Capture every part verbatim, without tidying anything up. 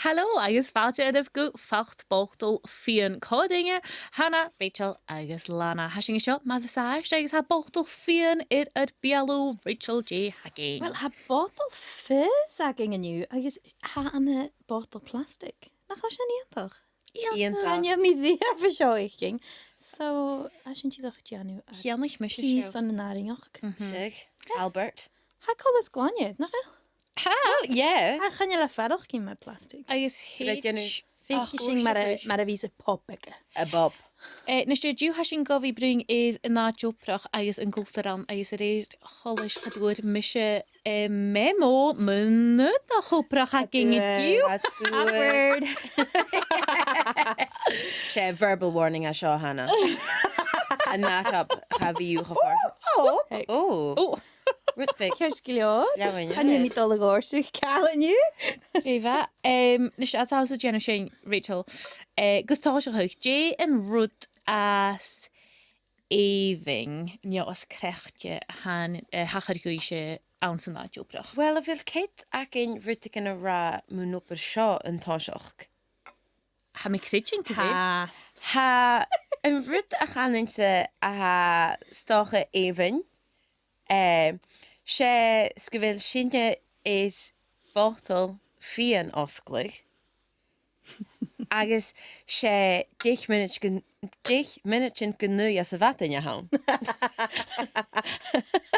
Hello, agus fàilte oirbh gu Falt Botal Fìon. Còmhla rinn, Hannah, Rachel agus Lana. Tha sinn an seo mar as àbhaist agus tha botal fìon air ar beulaibh, Rachel, dè th' againn? Well, tha botal fizz againn an-diugh agus tha e ann am botal plastic. Nach eil sin iongantach? Iongantach. Chan eil mi riamh a' smaoineachadh. So, tha sinn dìreach a' dèanamh ar... Cheannaich mise seo. Pìos an àrainneachd. Mhm. Seadh, Albert. Tha e coltas glainne, nach eil? Tha. Well, yeah. Tha, chan eil e faireachdainn mar plastic. Agus... Bheil e a' dèanamh... Feuch sinn mar a, mar a bhios am pop aige. A' pop. Eh, a-nis, an-diugh tha sinn gu bhith a' bruidhinn air an àite-obrach agus an cultar ann, agus a rèir choltais, cha d' fhuair mise, eh, memo mun an àite-obrach againn an-diugh. Awkward. 'S e verbal warning a tha seo, Hannah. An àite-obrach, cha bhi thu cho far. Oh, oh. Oh. Rud beag. Ceart gu leòr. Leamhainn, chan eil mi dol a dh'fhorsaich càil an-diugh. Glè mhath. Em, a-nis, tha thu a' dèanamh sin, Rachel. Eh, gus tòiseachadh, dè an rud as èibhinn, no as craicte a tha, eh, thachair dhuibhse anns an àite-obrach? Well, a bheil cead againn rudeigin a ràdh mun obair seo an toiseach? Tha mi a' creidsinn gu bheil. Tha. Tha an rud a chanainn-sa a tha 's dòcha èibhinn, eh, 's e 's gu bheil sinne air botal fìon fhosgladh. Agus 's e deich mionaidean gu, deich mionaidean gu naoi às a' mhadainn a th' ann.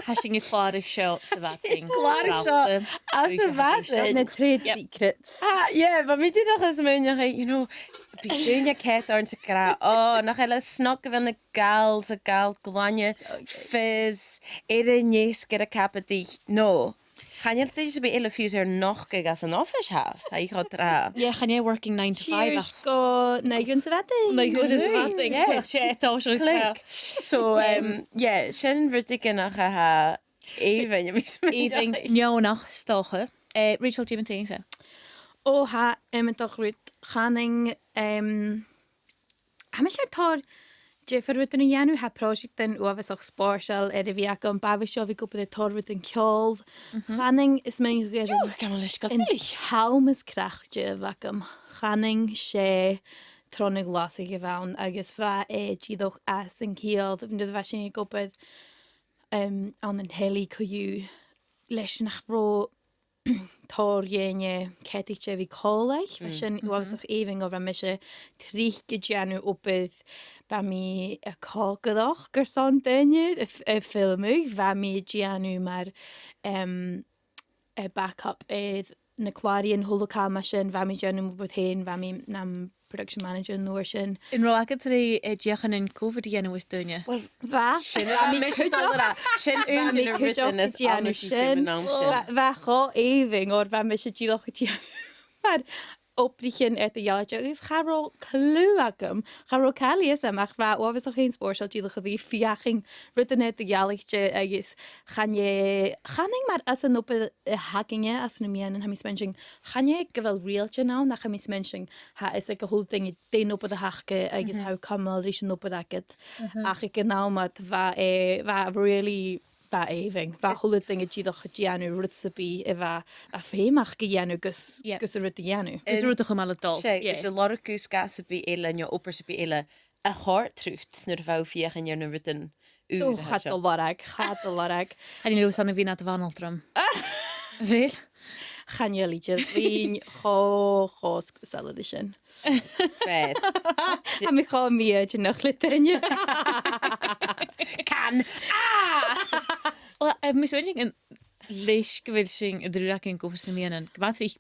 Tha sinn a' clàradh seo sa mhadainn. Clàradh seo às a' mhadainn. Na trade secrets. Ah, yeah, bha mi dìreach a' smaoineachadh, you know, bidh daoine ceart oirnn 's ag ràdh, oh, nach eil e snog a bhith na gàl, sa ghàl glainne, fizz, air an deasg air a' chaibidil. No. Chan eil duine sam bith eile fiù 's air nochdadh às an oifis fhathast, tha i cho tràth. Yeah, chan e working nine to five. Cheers gu naoi uairean sa mhadainn. Naoi uairean sa mhadainn. Yeah. 'S e, tha seo click. So, um, yeah, sin rudeigin a tha èibhinn, a bheil mi a' smaoineachadh. Èibhinn neònach, 's dòcha. Eh, Rachel, dè mu do dheidhinn-sa? O, tha, iomadach rud. Chanainn, um, tha mise air tòrr diofar rudan a dhèanamh, tha pròiseactan uabhasach spòrsail air a bhith agam, b' àbhaist dhomh a bhith ag obair air tòrr rudan ceòl. Mhm. Chanainn, is mi an... Ò, gabh mo leisgeul. An t-àm as craicte a bh' agam. Chanainn 's e tron a' ghlasadh a bh' ann, agus bha e dìreach às an ciall, nuair a bha sinn ag obair, em, ann an telly co-dhiù, leis nach robh tòrr dhaoine ceadaichte a bhith còmhla, bha sin uabhasach èibhinn, oir bha mise tric a' dèanamh obair, bha mi a' còcaireachd airson daoine a f-, a' filmeadh, bha mi a' dèanamh mar, em, a' backup air na clàraidhean, a h-uile càil mar sin, bha mi a' dèanamh m' obair fhèin, bha mi nam production manager an uair sin. An robh agad ri, eh, deuchainnean Covid a dhèanamh air daoine? Well, bha. Sin a bha mise a' dol a ràdh. Sin aon de na rudan as aimsire sin. Bha, bha e cho èibhinn, oir bha mise dìreach a' dèanamh mar obraichean eadar-dhealaichte, agus cha robh cliù agam, cha robh càil a dh'fhios agam, ach bha e uabhasach fhèin spòrsail dìreach a bhith a' feuchainn rudan eadar-dhealaichte, agus chan e, chanainn mar as an obair a th' againne anns na meadhanan, tha mi a' smaointinn, chan e gu bheil riaghailtean ann, ach tha mi a' smaointinn, tha fhios aig a h-uile duine dè an obair a th' aca agus tha thu a' cumail ris an obair agad. Ach aig an àm ud, bha e, bha e really, bha e èibhinn. Bha a h-uile duine dìreach a' dèanamh rud sam bith a bha, bha feum aca a dhèanamh gus, gus an rud a dhèanamh. Gus an rud a chumail a' dol. 'S e, yeah, gun lorg thu sgath sam bith eile, no obair sam bith eile, a chòrd riut nuair a bha thu a' feuchainn air na rudan ùra. Ò, cha do lorg, cha do lorg. Chan eil fhios agam a bhith nad bhanaltram. A bheil? Chan eil idir. Bhithinn cho, cho sgriosail ri sin. Fair. Tha mi cho mì-fhoighidneach le daoine. Can. Ah! Well, eh, tha mi a' smaointinn, leis gu bheil sinn an dùil againn gu bhith anns na meadhanan, gu math tric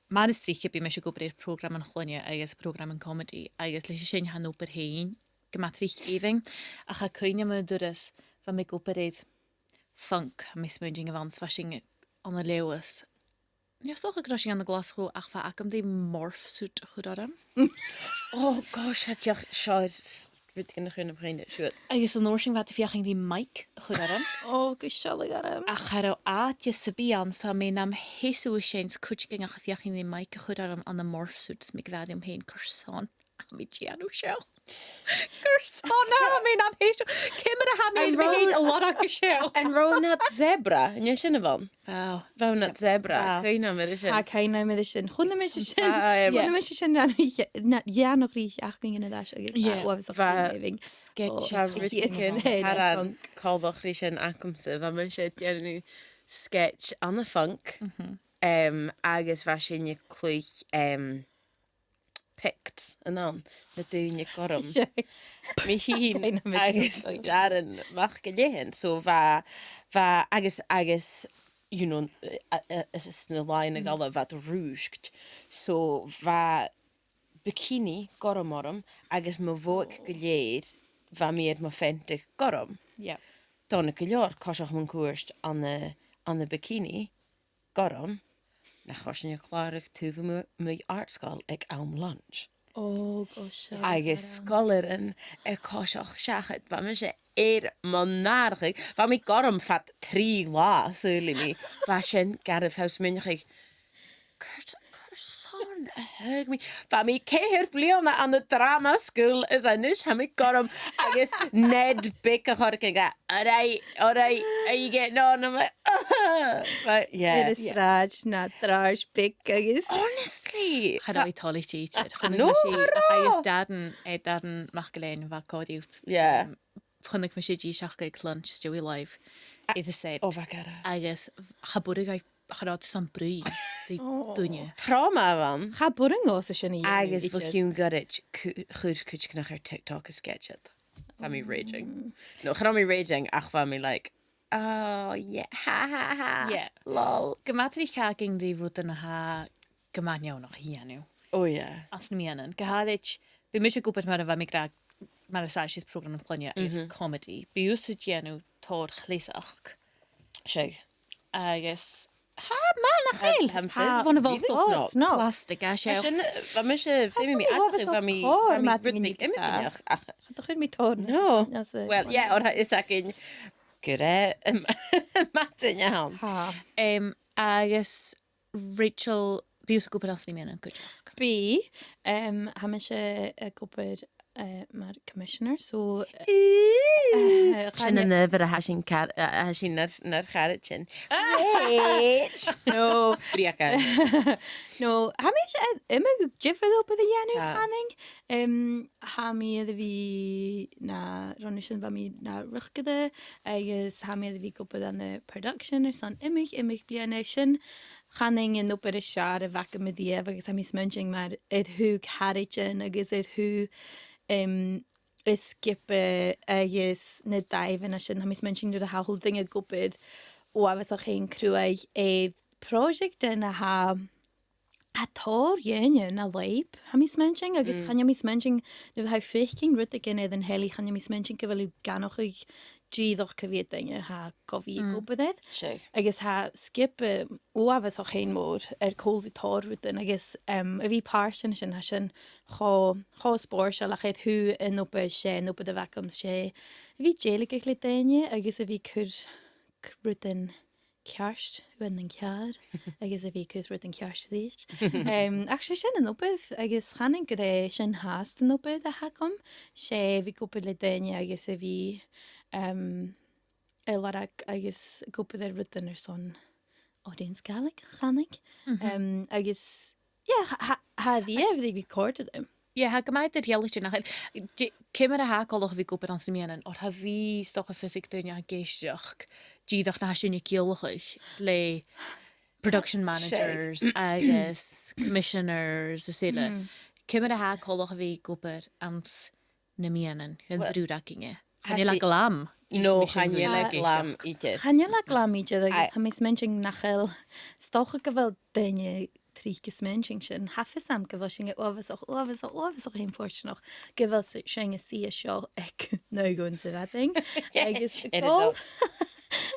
mar as trice bidh mise ag obair air prògraman chloinne agus prògraman comedy, agus leis a sin tha an obair fhèin gu math tric èibhinn, ach tha cuimhne agam an turas, bha mi ag obair air Func, tha mi a' smaointinn, a bh' ann, 's bha sinn ann an Leòdhas. Chan eil fhios dòcha gun robh sinn ann an Glaschu, ach bha agam ri morph suit a chur orm. Oh gosh, tha dìreach seo air s-, rudeigin a chur nam chuimhne, siuthad. Agus an uair sin bha iad a' feuchainn ri mic a chur orm. Ò, gu sealladh orm. Ach cha robh àite sam bith ann, 's bha mi nam sheasamh an sin, 's cuideigin ach a' feuchainn ri mic a chur orm ann am morph suit, 's mi ag ràdh rium fhèin, carson a tha mi a' dèanamh seo? Carson a tha mi nam thèisteachd? Ciamar a tha mi An air mo robh- fhèin a lorg an seo? An robh nad zebra? An e sin a bh' ann? Wow. Bha nad zebra. Wow. Cuimhn' agam air sin. Tha cuimhn' agam air sin. Chunnaic mise sin. Bha, um, Chunnaic mise sin na, na, na, na, na, agus Yeah. bha uabhasach Bha cuimhn' agam. sketch Oh, a bha rud a' chiad dèanamh. Thar an coltach ri sin agamsa. Bha mise a' dèanamh sketch ann am Func. Mhm. Um, agus bha sinne a' cluich, um, Picts an ann, na daoine gorm. Mi fhìn Cuimhn' agam air agus sin. Darren MacIllEathain. So bha, bha, agus, agus, you know, a, a, a, sna làithean a dh'fhalbh bha iad rùsgte. So bha bikini gorm orm agus mo bhodhaig gu lèir, bha mi air mo pheantadh gorm. Yeah. Dona gu leòr, coiseachd mun cuairt ann an, ann am bikini gorm, nach robh sinn a' clàradh taobh a-muigh, muigh àrd-sgoil aig àm lunch. Oh, gosh, Agus sgoilearan a' coiseachd seachad, bha mise air mo nàrachadh. Bha mi gorm fad trì latha, saoilidh mi. Bha sin garbh, tha mi a' smaoineachadh, car-, carson a thagh mi? Bha mi ceithir bliadhna ann an dràma school is a-nis tha mi gorm agus Ned beag a' còrdadh, "All right, all right, are you getting on?" I'm like, "Ugh." But, yeah. Air an t-sràid, na tràth beag agus Honestly. Cha robh e toilichte idir. Chunnaic No, mi sin, cha robh. agus Darren, eh, Darren MacIllEathain, bha còmhla riut. Yeah. Um, chunnaic mi e dìreach aig lunch, 's e Joey Live, air an t-sràid. Oh, bha e gu dearbh. Agus cha b' urrainn dha, cha robh e san bruidhinn ri Oh. duine. Trauma a bh' ann. Cha b' urrainn dhòmhsa sin a dhèanamh Agus bho idir. chionn ghoirid, cu-, chuir cuideigin air TikTok an sgeadachd. Bha mi raging. No, cha robh mi raging, ach bha mi like, "Oh, yeah, ha, ha, ha, Yeah. lol." Gu math tric a' càgainn ri rudan a tha gu math neònach a dhèanamh. Oh, yeah. Anns na meadhanan. Gu h-àraid, bidh mise ag obair mar a bha mi ag ràdh, mar as àbhaist, prògraman cloinne agus Mhm. comedy. Bidh thusa a' dèanamh tòrr chleasachd. Seadh. Agus, tha, ma nach eil. Tha, tha, Tha, fizz. bhon a bhol Really dó, snog. snog. Plastic, a seo. Sin, bha mise, feumaidh mi Tha, admit, bha mi, tha, bha mi tha, rud beag tha, impineach, ach Cha do chuir mi tòrr. No. As a Well, yeah, oir is againn gur e, um, madainn a th' ann. Tha. Um, agus Rachel, bidh thusa ag obair anns na meadhanan cuideachd. Bidh, um, tha mise ag obair, uh, mar commissioner, so, uh, Ooh. uh, Sin chan an adhbhar a tha sinn car-, a, a tha sinn nar, nar charaidean. Ah! Rach. No. Brèagha. No, tha mise a', iomadh diofar obair a dhèanamh, Tha. chanainn. Um, tha mi air a bhith na, ron a sin bha mi na riochdairean, agus tha mi air a bhith ag obair ann an production airson iomadh, iomadh bliadhna. Sin chanainn an obair as fheàrr a bh' agam a-riamh, agus tha mi a' smaointinn mar air thaobh charaidean agus air thaobh, um, an sgioba agus na dàimhean a sin. Tha mi a' smaointinn nuair a tha a h-uile duine ag obair uabhasach fhèin cruaidh air pròiseactan a tha a tha tòrr dhaoine na lùib, tha mi a' smaointinn, agus Mm. chan eil mi a' smaointinn, nuair a tha thu a' faicinn rudeigin air an telly, chan eil mi a' smaointinn gu bheil thu ag aithneachadh dìreach cia mheud duine a tha gu bhith ag Mm. obair air. Sure. Agus tha sgioba uabhasach fhèin mòr air còmhla ri tòrr rudan, agus, um, a bhith pàirt den sin, tha sin cho, cho spòrsail, ach air thaobh an obair, 's e an obair a bh' agam, 's e a bhith dèiligeadh le daoine, agus a bhith cur c-, rudan ceart, rudan ceàrr, agus a bhith cur rudan ceart a-rithist. Um, ach 's e sin an obair, agus chanainn gur e sin fhathast an obair a th' agam, 's e a bhith ag obair le daoine agus a bhith, um, a' lorg agus ag obair air rudan airson audience Gàidhlig, chanainn. Mhm. Um, agus, yeah, tha, tha, tha e air a bhith còrdadh rium. Yeah, tha e gu math eadar-dhealaichte, nach eil? D-, ciamar a tha e coltach a bhith ag obair anns na meadhanan, oir tha e, 's dòcha, fios aig daoine a tha ag èisteachd, dìreach na tha sin a' ciallachadh le production managers agus commissioners is uile. Mm. Ciamar a tha e coltach a bhith ag obair anns na meadhanan, gun Well, triùir againne. Chan eil e glam. No, chan eil e glam idir. Chan eil e glam idir, agus tha mi a' smaointinn nach eil, 's dòcha gu bheil daoine tric a' smaointinn sin. Tha fios agam gu bheil sinn uabhasach, uabhasach, uabhasach fhèin fortanach gu bheil s-, sinn a' suidhe seo aig naoi uairean sa mhadainn. Yeah, agus a' gabhail,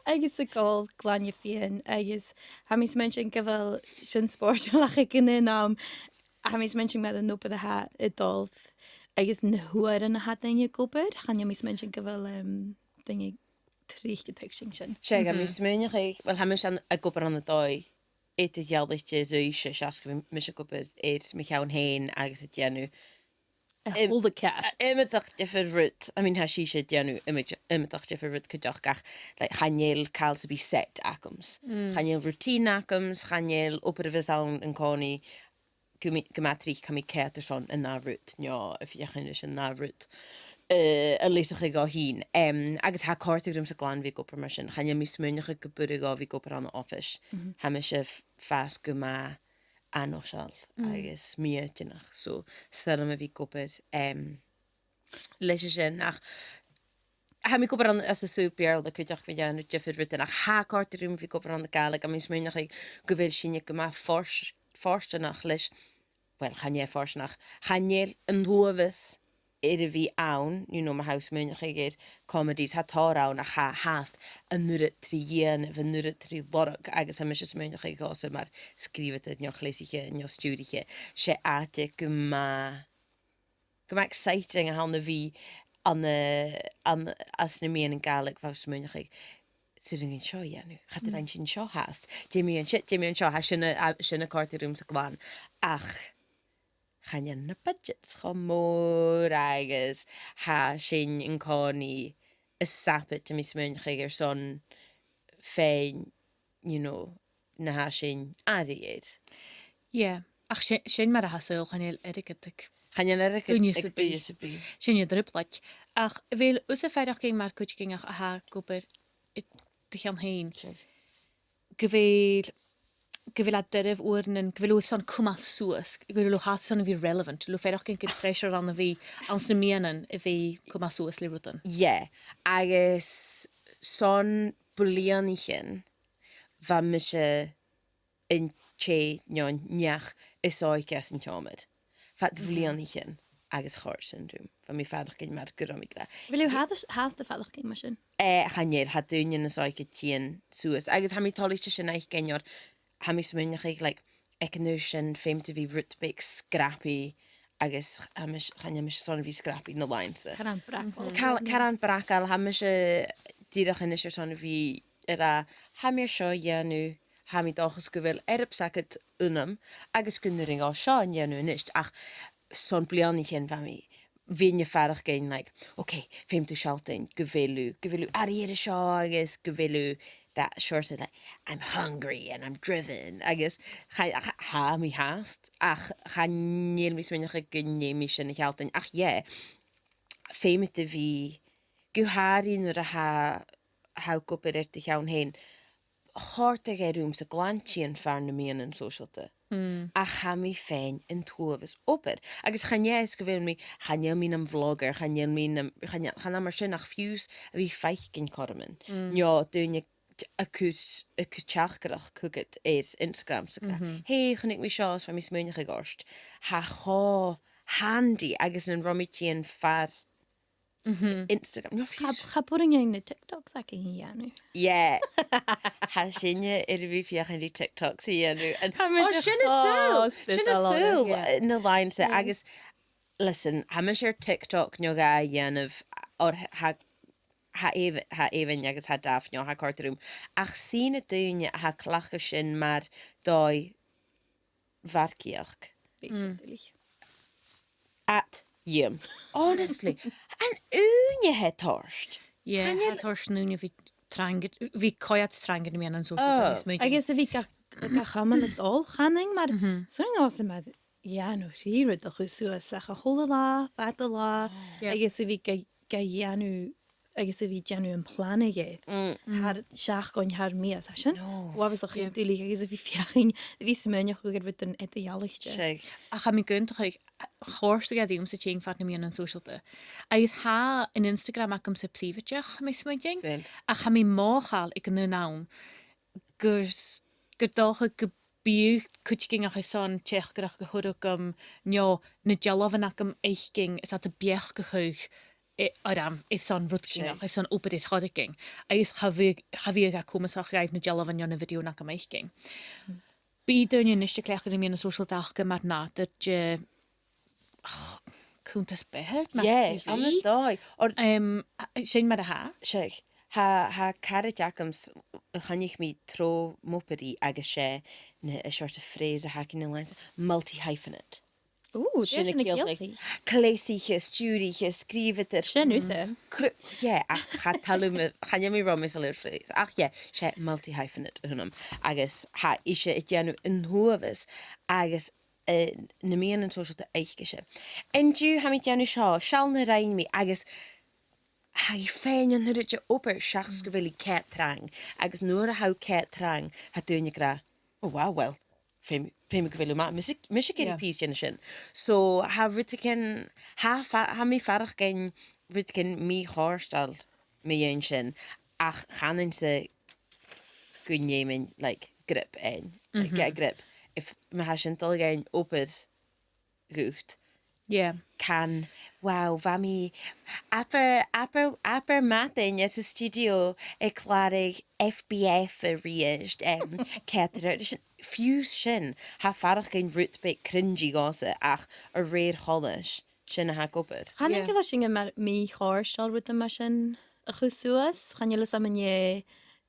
agus a' gabhail glainne fìon, agus tha mi a' smaointinn gu bheil sin spòrsail ach aig an aon àm, tha mi a' smaointinn mar an obair a tha a' dol agus na h-uairean a tha daoine ag obair, chan eil mi a' smaointinn gu bheil, um, daoine tric a' tuigsinn sin. Seadh, tha mi a' smaoineachadh, well, tha mise an, ag obair ann an dòigh eadar-dhealaichte ris a' seachd, bha mise ag obair air mo cheann fhèin agus a' dèanamh a whole lot ceart. Iomadach diofar rud. I mean, tha sibhse a' dèanamh iomadach, iomadach diofar rud cuideachd, ach, like, chan eil càil sam bith set agamsa. Chan eil routine agamsa, chan eil obair a bhios ann an-còmhnaidh, gu mi-, gu math tric tha mi a' coimhead airson an dà rud, no a' feuchainn ris an dà rud, eh, a leasachadh dhomh fhìn. Em, agus tha e a' còrdadh riumsa glan a bhith ag obair mar sin. Chan eil mi a' smaoineachadh gum b' urrainn dhomh a bhith ag obair ann an oifis. Tha mise a' f-, fàs gu math an-sòisealta agus mì-fhoighidneach. So, 's toil leam a bhith ag obair, em, leis a sin, ach tha mi ag obair ann, anns an t-saoghal Beurla cuideachd, mi a' dèanamh diofar rudan, ach tha e a' còrdadh rium a bhith ag obair ann an Gàidhlig, agus tha mi a' smaoineachadh gu bheil sinne gu math fors-, fortanach leis, well, chan e fortanach, chan eil an t-uabhas air a bhith ann, you know, ma tha thu a' smaoineachadh air comedies, tha tòrr ann, ach tha fhathast an uiread ri dhèanamh, an uiread ri lorg, agus tha mise a' smaoineachadh gu bheil seo mar sgrìobhadair, no chleasaiche, no stiùiriche, 's e àite gu math gu math exciting a th' ann a bhith ann, eh, ann, anns na meadhanan Gàidhlig, bha mi a' smaoineachadh, 's urrainn dhuinn seo a dhèanamh. Cha do rinn sinn seo fhathast. Dè mu dheidhinn seo, dè mu dheidhinn seo, tha sin a, a, sin a' còrdadh riumsa glan. Ach chan eil na budgets cho mòr agus tha sinn an-còmhnaidh a' sabaid, tha mi a' smaoineachadh, airson faighinn, you know, na tha sinn airidh air. Yeah. Ach sin, sin mar a tha saoghal, chan eil airgead aig... Chan eil airgead aig duine sam bith. Sin an trioblaid. Ach a bheil thusa a' faireachdainn mar cuideigin a tha ag obair air do cheann fhèin, gu bheil, gu bheil e doirbh uaireannan, gu bheil thu airson cumail suas, gu bheil thu airson a bhith relevant, gu bheil thu a' faireachdainn gu bheil pressure ann a bhith anns na meadhanan a bhith cumail suas le rudan? Yeah, agus son bliadhnaichean bha mise an tè no an neach as òige san t-seòmar. Fad bhliadhnaichean agus chòrd sin rium. Bha mi a' faireachdainn mar gun robh mi ag ràdh. A bheil thu fhathast, fhathast a' faireachdainn mar sin? Eh, chan eil, tha daoine nas òige a' tighinn suas. Agus tha mi toilichte sin fhaicinn, oir tha mi a' smaoineachadh, like, aig an aois sin, feumaidh tu bhith rud beag scrappy, agus tha mis-, chan eil mise son a bhith scrappy na làithean-sa. Caran bragail. Cal-, caran bragail, tha mise dìreach a-nis airson a bhith ag ràdh, tha mi air seo a dhèanamh, tha mi an dòchas gu bheil earbsa agad annam, agus gun urrainn dhomh seo a dhèanamh a-nis, ach son bliadhnaichean bha mi, bhithinn a' faireachdainn, like, okay, feumaidh tu sealltainn gu bheil thu, gu bheil thu airidh air seo, agus gu bheil thu that sort of, like, I'm hungry and I'm driven, agus cha, cha, tha mi fhathast, ach chan eil mi a' smaoineachadh gun dèan mi sin a shealltainn, ach yeah, feumaidh tu bhith, gu h-àraidh nuair a tha, tha thu ag obair air do cheann fhèin, chòrdadh e riumsa glan tighinn far na meadhanan sòisealta. Ach tha mi a' faighinn an t-uabhas obair. Agus chan e 's gu bheil mi, chan eil mi nam vlogger, chan eil mi nam, chan eil, chan ann mar sin, ach fiù 's a bhith a' faicinn cothroman. No daoine a' cur, a' cur teachdaireachd thugad air Instagram 's ag ràdh, hey, chunnaic mi seo, 's bha mi a' smaoineachadh ort. Tha e cho handy agus nan robh mi a' tighinn far Instagram. No, cha, cha b' urrainn dhuinn na TikToks againn a dhèanamh. Yeah. Tha sinne air a bhith a' feuchainn ri TikToks a dhèanamh. An, tha mise, oh, sin an saoghal. Sin an saoghal, yeah, eh, na làithean-sa. Agus, listen, tha mise air TikTok no dhà a dhèanamh, oir tha, tha Ev-, tha Evan agus tha Daphne, tha e a' còrdadh rium. Ach 's e na daoine a tha a' cleachdadh sin mar dòigh mharcaidheachd. Bidh sin duilich. At Iam. Honestly. An ùine a tha e a' toirt? Yeah, chan eil, tha e a' toirt an ùine a bhith trang, a bhith coimhead trang air na meadhanan sòisealta, tha mi a' smaoineachadh. Agus a bhith ga, ga chumail a' dol, chanainn, mar, 's urrainn dhòmhsa mar dhèanamh trì rudan a chur suas, ach a h-uile latha, fad an latha, agus a bhith ga, ga dhèanamh agus a bhith a' dèanamh am plana aige. Thar seachdain, thar mìos, tha sin uabhasach duilich, agus a bhith a' feuchainn, a bhith a' smaoineachadh air rudan eadar-dhealaichte. Seadh. Ach tha mi ag aontachadh, chòrd e riumsa tighinn far na meadhanan sòisealta. Agus tha an Instagram agamsa prìobhaideach, tha mi a' smaoineachadh. Ach tha mi mothachail aig an aon àm gur s-, gur dòcha gum biodh cuideigin a' cur son teachdaireachd a chur thugam, no na dealbhan agam fhaicinn, is iad a' beachdachadh eh, orm, airson rudeigin, airson obair air choreigin. Agus cha bhi-, cha bhiodh e comasach dhaibh na dealbhan no na videothan agam fhaicinn. Bidh daoine a-nis a' cleachdadh na meadhanan sòisealta aca mar nàdar de, oh, cunntas-beatha, mar... Yeah, ann an dòigh. Or, em, a-, sin mar a tha. Seadh, tha, tha caraid agam s-, a choinnich mi tro m' obair i agus 's e na, a seòrsa phrase a th' aice na làithean-sa, multi-hyphenate. Ò, dè tha sin a' ciallachadh? Cleasaiche, stiùiriche, sgrìobhadair. Sin thusa. Cr-, yeah, ach cha toil leam, chan eil mi ro mheasail air phrase. Ach yeah, 's e multi-hyphenate a th' annam. Agus tha ise a' dèanamh an t-uabhas. Agus, eh, na meadhanan sòisealta aice-se. An-diugh tha mi a' dèanamh seo, seall na rinn mi, agus tha i faighinn an uiread de obair seach 's gu bheil i coimhead trang. Agus nuair a tha thu coimhead trang, tha daoine ag ràdh, "Oh wow, well, feumaidh, feumaidh gu bheil thu math, mise, mise ag iarraidh pìos dhen sin." So, tha rudeigin, tha fa-, tha mi a' faireachdainn rudeigin mì-chofhurtail mu dheidhinn sin, ach chanainn-sa gun dèanainn, like, grip fhaighinn. Like, get a grip. If, ma tha sin a' dol a dh'fhaighinn obair dhut. Yeah. Can, wow, bha mi, abair, abair, abair madainn anns an stiùidio a' clàradh F B F a-rithist, em, ceathrar, sin, fiù 's sin, tha e a' faireachdainn rud beag cringy dhòmhsa, ach a rèir choltais, sin a tha ag obair. Chan eil gu bheil sinn mar mì-chofhurtail rudan mar sin a chur suas, chan eil fhios agam an e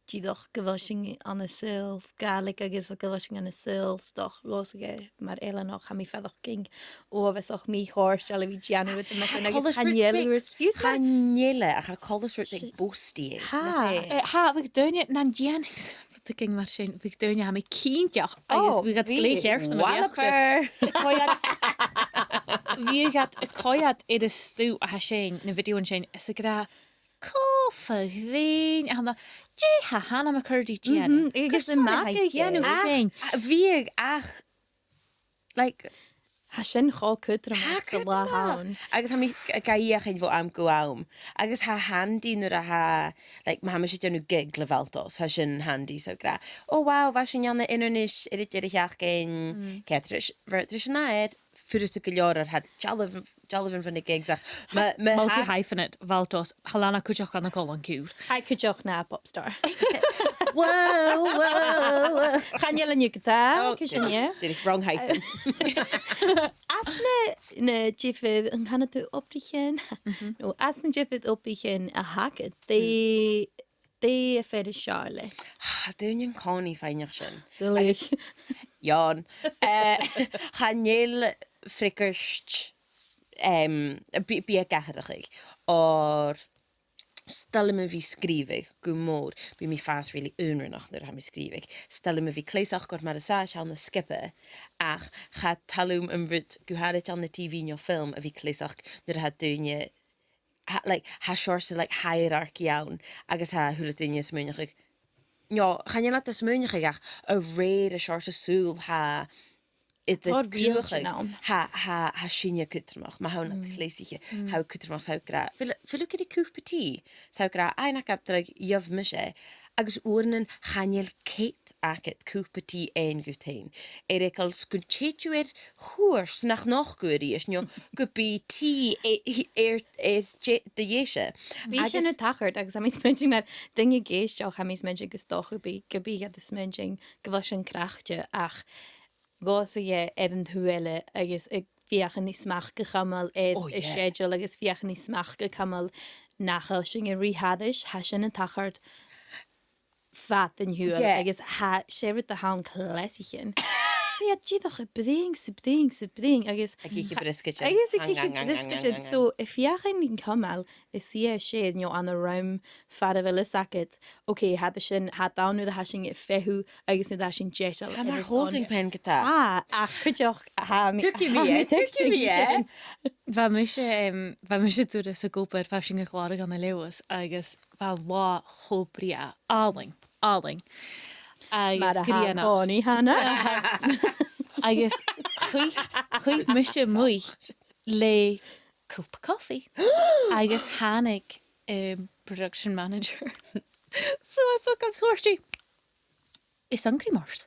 dìreach gu bheil sinn ann an saoghal Gàidhlig agus gu bheil sinn ann an saoghal stoc dhòmhsa mar Eileanach, tha mi a' faireachdainn uabhasach mì-chofhurtail a bhith a' dèanamh rudan mar sin agus chan eil e uair fiù 's. Chan eil e, ach tha coltas rud beag boasty. Tha. Eh, tha, bhiodh daoine nan dèanadh rudeigin mar sin, bhiodh daoine, tha mi cinnteach, agus bhiodh iad glè cheart nam bheachd-sa. Wallopper. Bhiodh iad a' coimhead air an stuth a tha sin, na videothan sin, is ag ràdh, "Cò fon ghrèin a th' ann, dè tha Hannah McCurdy a' dèanamh?" Mhm, agus cò 's urrainn dha a dhèanamh sin? Bhiodh, ach, like, tha sin cho cudromach san latha an-diugh. Agus tha mi ga fheuchainn bho àm gu àm. Agus tha e handy nuair a tha, like, ma tha mise a' dèanamh gig le Bhaltos, tha sin handy, so ag ràdh, "Oh wow, bha sinn ann an Inbhir Nis air an deireadh-sheachdain, ceathrar, bha, tha sin math, furasta gu leòr, tha dealbh-, dealbhan bho na gigs, ach ma, ma, multi-hyphenate, Bhaltos, tha e a' leantainn cuideachd ann an còmhlan ciùil." Tha e cuideachd na pop star. Whoa, whoa, whoa. Chan eil an-diugh, tha, chan eil. Dìreach wrong hyphen. Anns na, na diofar, an canadh tu obraichean? No, anns na diofar obraichean a th' agad, dè, dè a tha furasta leat? Tha daoine an-còmhnaidh a' faighneachd sin. Really? Agus, John, eh, chan eil freagairt, em, bi-, biadh ag atharrachadh, oir 's toil leam a bhith a' sgrìobhadh gu mòr, bidh mi a' fàs really aonranach nuair a tha mi a' sgrìobhadh. 'S toil leam a bhith a' cleasachd oir mar as àbhaist tha mi na sgioba, ach cha toil leam an rud, gu h-àraid ann an T V no film, a bhith a' cleasachd nuair a tha daoine, tha, like, tha seòrsa, like, hierarchy ann, agus tha a h-uile duine a' smaoineachadh, no, chan eil iad a' smaoineachadh ach a rèir an seòrsa saoghail a tha iad a' cruthachadh, tha, tha, tha sinne cudromach, ma tha thu nad chleasaiche, tha thu cudromach, 's tha thu ag ràdh, "Bheil, bheil thu ag iarraidh cupa tì?" 'S tha thu ag ràdh, "Aidh, nach gabh dragh, gheibh mise e." Agus uaireannan chan eil cead agad cupa tì fhaighinn dhut fhèin. Air eagal 's gun tèid thu air chuairt 's nach nochd thu a-rithist, no gum bi tì e-, e-, air, air de-, do dheise. Bidh sin a' tachairt, agus tha mi a' smaointinn mar dhuine ag èisteachd, tha mi a' smaointinn gu 's dòcha gum bi, gum bi iad a' smaointinn gu bheil sin craicte, ach dhòmhsa dheth air an t-uile agus a' feuchainn ri smachd a chumail air a' schedule agus a' feuchainn ri smachd a chumail nach eil sinn a' ruith thairis, tha sin a' tachairt fad an t-siubhail agus tha, 's e rud a th' ann cleasaichean. Bidh iad dìreach a' bruidhinn 's a' bruidhinn 's a' bruidhinn agus ag ithe briosgaidean. Agus ag ithe briosgaidean. So, a' feuchainn ri cumail a' suidhe sèithear no ann an rùm far a bheil fhios agad, ok, tha sin, tha dà, nuair a tha sinn a' feitheamh agus nuair a tha sinn deiseil. Tha e mar holding pen ge-tà. Ah, ach cuideachd, tha mi, tha mi a' tuigsinn sin. Bha mise, em, bha mise an turas ag obair, bha sinn a' clàradh ann an Leòdhas, agus bha an latha cho brèagha, àlainn, àlainn. Agus mar a tha an-còmhnaidh, Hannah. Agus chuir, chuir mise a-muigh le cupa cofaidh. Agus thàinig, um, production manager. So, so, agus thuirt i, "Is iongantach ort."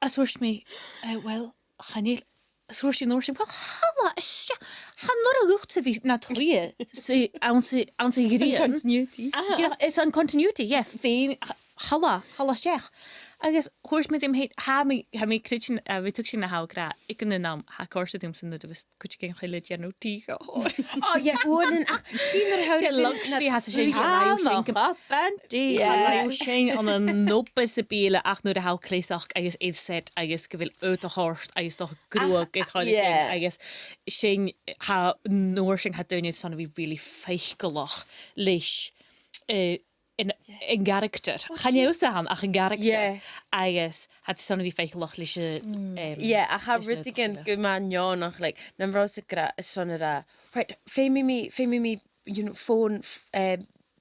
Agus thuirt mi, "Eh, well, chan eil." Agus thuirt i an uair sin, "Well, thalla, is e, chan urrainn dhutsa bhith nad shuidhe anns a', anns a' ghrian." Continuity. Dìreach, it's on continuity, yeah, fèin, thalla, thalla a-steach. Agus thuirt mi dhìom fhìn, tha mi, tha mi a' creidsinn, eh, bha mi a' tuigsinn na tha thu ag ràdh, aig an aon àm, tha e a' còrdadh rium-sa nuair a bhios cuideigin eile a' dèanamh tì dhomh. Oh, yeah, uaireannan, ach, sin nuair a tha... 'S e luxury a th' ann, 's e sin, tha e sin gu... Up and tea. Yeah. Tha e sin ann an obair sam bith eile, ach nuair a tha thu cleasach agus air set agus gu bheil aodach ort agus do ghruag air choreigin, yeah, agus sin, tha, an uair sin tha daoine airson a bhith really faiceallach leis, eh, an, an character. Chan e thusa a th' ann ach an character. Yeah. Agus tha iad airson a bhith faiceallach leis a', em, yeah, ach tha rudeigin gu math neònach, like, nam biodh sibh ag ràdh, airson a ràdh, right, feumaidh mi, feumaidh mi, you know, fòn, f-, eh,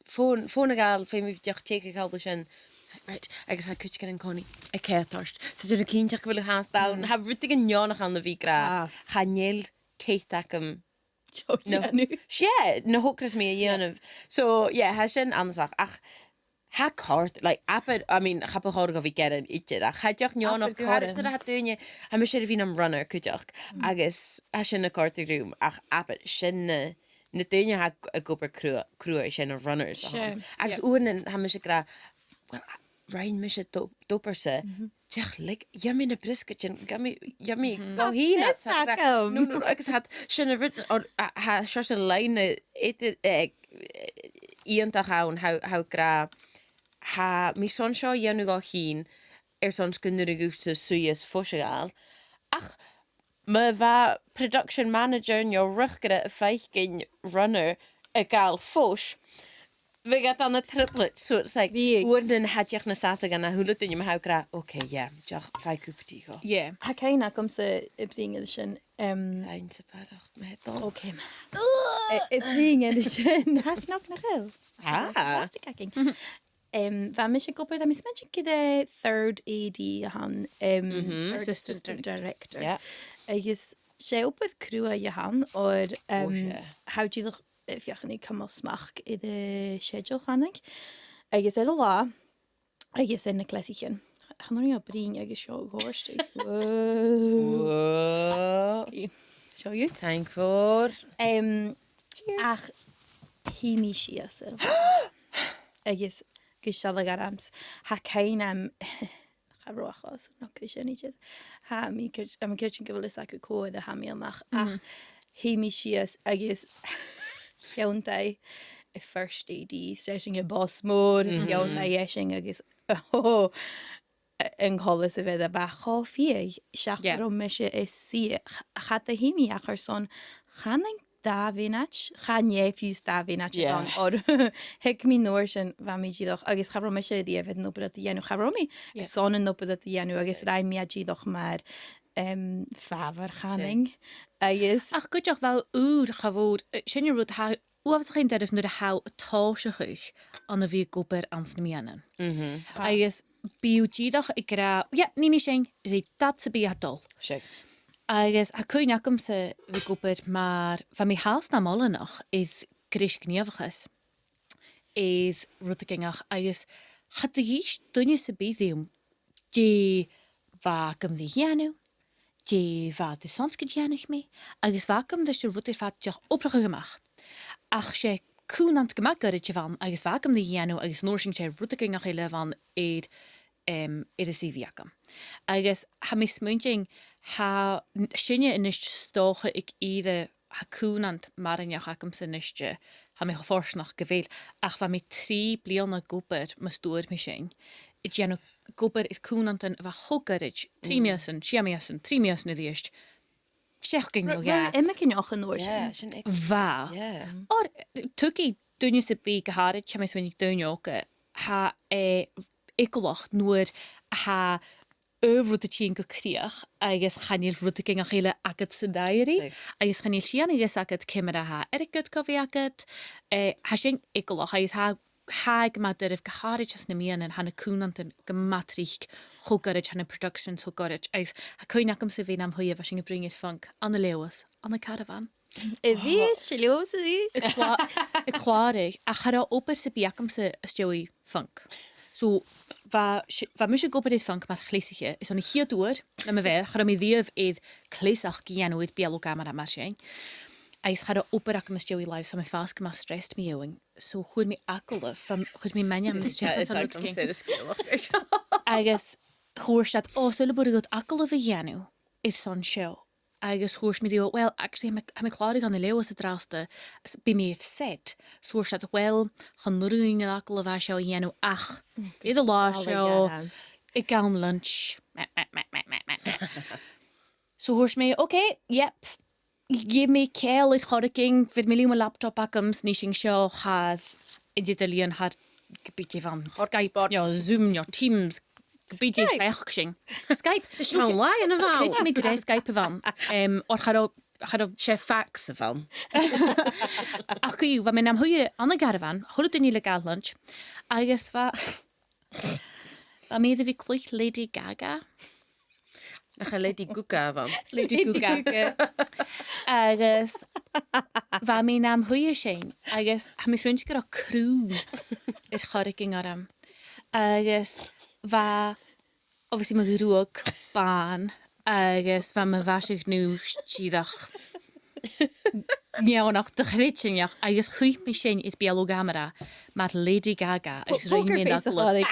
fòn, fòn a ghabhail, feumaidh mi dìreach teicheadh a chall an sin. It's like, right, agus tha cuideigin an-còmhnaidh a' coimhead ort. So dèan cinnteach gu bheil thu fhathast ann. Tha rudeigin neònach ann a bhith ag ràdh, chan eil cead agam... Seo, no, yeah, na thogras mi a dhèanamh. So, yeah, tha sin annasach. Ach tha e a' còrdadh, like, abair, I mean, cha bu chòir dhomh a bhith gearan idir, ach tha e dìreach neònach, abair, còrdadh nuair a tha daoine, tha mise air a bhith nam runner cuideachd, agus tha sin a' còrdadh rium, ach abair, sin na, na daoine a tha ag obair crua, crua, sin na runners a th' ann. Agus uaireannan tha mise ag ràdh, well, rinn mise d' o-, d' obair-sa, dìreach, like, gheibh mi na briosgaidean, gheibh mi, gheibh mi dhomh fhìn, no, no, agus tha sin an rud, or, a, tha seòrsa line eadar, eh, iongantach ann, tha, tha e ag ràdh, tha mi airson seo a dhèanamh dhomh fhìn, airson 's gun urrainn dhutsa suidhe is fois a ghabhail. Ach ma bha production manager no riochdaireachd a' faicinn runner a' gabhail fois, bhiodh iad ann an trioblaid, so it's like, uaireannan tha dìreach nas fhasa dhan a h-uile duine ma tha thu ag ràdh, okay, yeah, dìreach faigh cupa tì dhomh. Yeah. Tha cuimhne agamsa a' bruidhinn air sin, em, fine, 's e barrachd, ma tha dol. Okay, ma. A', a' bruidhinn air sin, tha snog nach eil. Ah. Plastic hacking. Em, bha mise ag obair, tha mi a' smaointinn gur e third A D a th' ann, em, third assistant, assistant director. Yeah. Agus 's e obair cruaidh a th' ann, oir, em, tha thu dìreach a' feuchainn ri cumail smachd air an t-seideal chànain. Agus air an latha, agus air na clasaichean. Chan urrainn dhomh bruidhinn agus seo a' ghoirteachadh. Whoa. Whoa. Seo dhut. Thank you. Em, ach chì mi sìos e. Agus gu sealladh ormsa, tha cuimhne agam, cha robh e cho snog ri sin idir. Tha mi a' creids-, tha mi a' creidsinn gu bheil fhios agad cò air a tha mi a-mach, ach chì mi sìos agus thionndaidh am first A D, 's e sin am boss mòr, thionndaidh esan agus, oh, an coltas a bh' air, bha e cho fiadhaich, seach gun robh mise a' suidhe, ch-, cha do thig mi ach airson, chanainn, dà mhionaid, chan e fiù 's dà mhionaid a bh' ann, oir thuig mi an uair sin, bha mi dìreach, agus cha robh mise a-riamh air an obair ud a dhèanamh, cha robh mi airson an obair ud a dhèanamh, agus rinn mi e dìreach mar, em, favor chanainn. Agus ach cuideachd bha e ùr, cha mhòr, eh, sin an rud, tha uabhasach fhèin doirbh nuair a tha thu a' tòiseachadh ann a bhith ag obair anns na meadhanan. Agus bidh thu dìreach ag ràdh, yeah, nì mi sin, rinn dad sam bith a tha dol. Agus tha cuimhne agamsa a bhith ag obair mar, bha mi fhathast nam oileanach air greis gnìomhachais, air rudeigin, agus cha do dh'inns duine sam bith rium dè bha agam ri dhèanamh, dè bha iad airson 's gun dèanadh mi, agus bha agam ris an rud air fad dìreach obrachadh a-mach. Ach 's e cùmhnant gu math goirid a bh' ann, agus bha agam ri dhèanamh, agus an uair sin 's e rudeigin eile a bh' ann air, em, air an C V agam. Agus tha mi a' smaointinn, tha n-, sinne a-nis 's dòcha ag iarraidh, tha cùmhnant maireannach agamsa a-nis, tha mi cho fortanach gu bheil, ach bha mi trì bliadhna ag obair mus d' fhuair mi sin, a' dèanamh, ag obair air cùmhnantan a bha cho goirid, trì mìosan, sia mìosan, trì mìosan a-rithist, seachdain no dhà. Robh e iomagaineach an uair sin? Yeah, sin e. Bha. Yeah. Oir, tuigidh duine sam bith gu h-àraid, tha mi a' smaoineachadh daoine òga, tha e eagalach nuair a tha aon rud a' tighinn gu crìch agus chan eil rudeigin eile agad san diary, agus chan eil sìon a dh'fhios agad ciamar a tha airgead gu bhith agad, eh, tha sin eagalach agus tha, tha e gu math doirbh gu h-àraid anns na meadhanan, tha na cùmhnantan gu math tric cho goirid, tha na productions cho goirid, agus tha cuimhne agamsa a bhith nam shuidhe, bha sinn a' bruidhinn air Func, ann an Leòdhas, ann an caravan. A bhith, 's e Leòdhas a bhith. A' clà-, a' clàradh, ach cha robh obair sam bith agamsa às dèidh Func. So, bha si-, bha mise ag obair air Func mar chleasaiche, is ann a' chiad uair nam bheatha, cha robh mi a-riamh air cleasachd a dhèanamh air beulaibh camara mar sin. agus cha robh obair agam às dèidh làimh, so bha mi a' fàs gu math stressed mu dheidhinn. So chuir mi agallamh, bha m-, chuir mi m' ainm às dèidh Is an agallamh. Agus thuirt iad, "Ò, saoil am b' urrainn dhut agallamh a dhèanamh airson seo?" Agus thuirt mi riutha, "Well, actually, tha mi, tha mi a' clàradh ann an Leòdhas an-dràsta, s-, bidh mi air set." So thuirt iad, "Well, chan urrainn an agallamh a tha seo a dhèanamh ach air an là seo, aig àm lunch." So thuirt mi, "Okay, yep." Gheibh mi ceangal air choreigin, bheir mi leam mo laptop agam, 's nì sinn seo, tha e air an eadar-lìon, tha, ge bith dè bh' ann, Skype, no Zoom, no Teams, ge bith dè chleachd sinn. Skype. Is e an là a bh' ann. Creididh mi gur e Skype a bh' ann. Em, oir cha robh, cha robh 'S e fax a bh' ann. Ach co-dhiù, bha mi nam shuidhe ann an caravan, a h-uile duine le gàire lunch, agus bha, bha mi air a bhith a' cluich Lady Gaga. Nach e Lady Gaga a bh' ann? Lady Gaga. Agus bha mi nam shuidhe sin, agus tha mi a' smaointinn gun robh crùn air choreigin orm. Agus bha, obviously, mo ghruag bàn, agus bha mo mhaise-ghnùis dìreach neònach do-chreidsinneach, agus shuidh mi sin air beulaibh camara mar Lady Gaga, agus rinn mi an agallamh.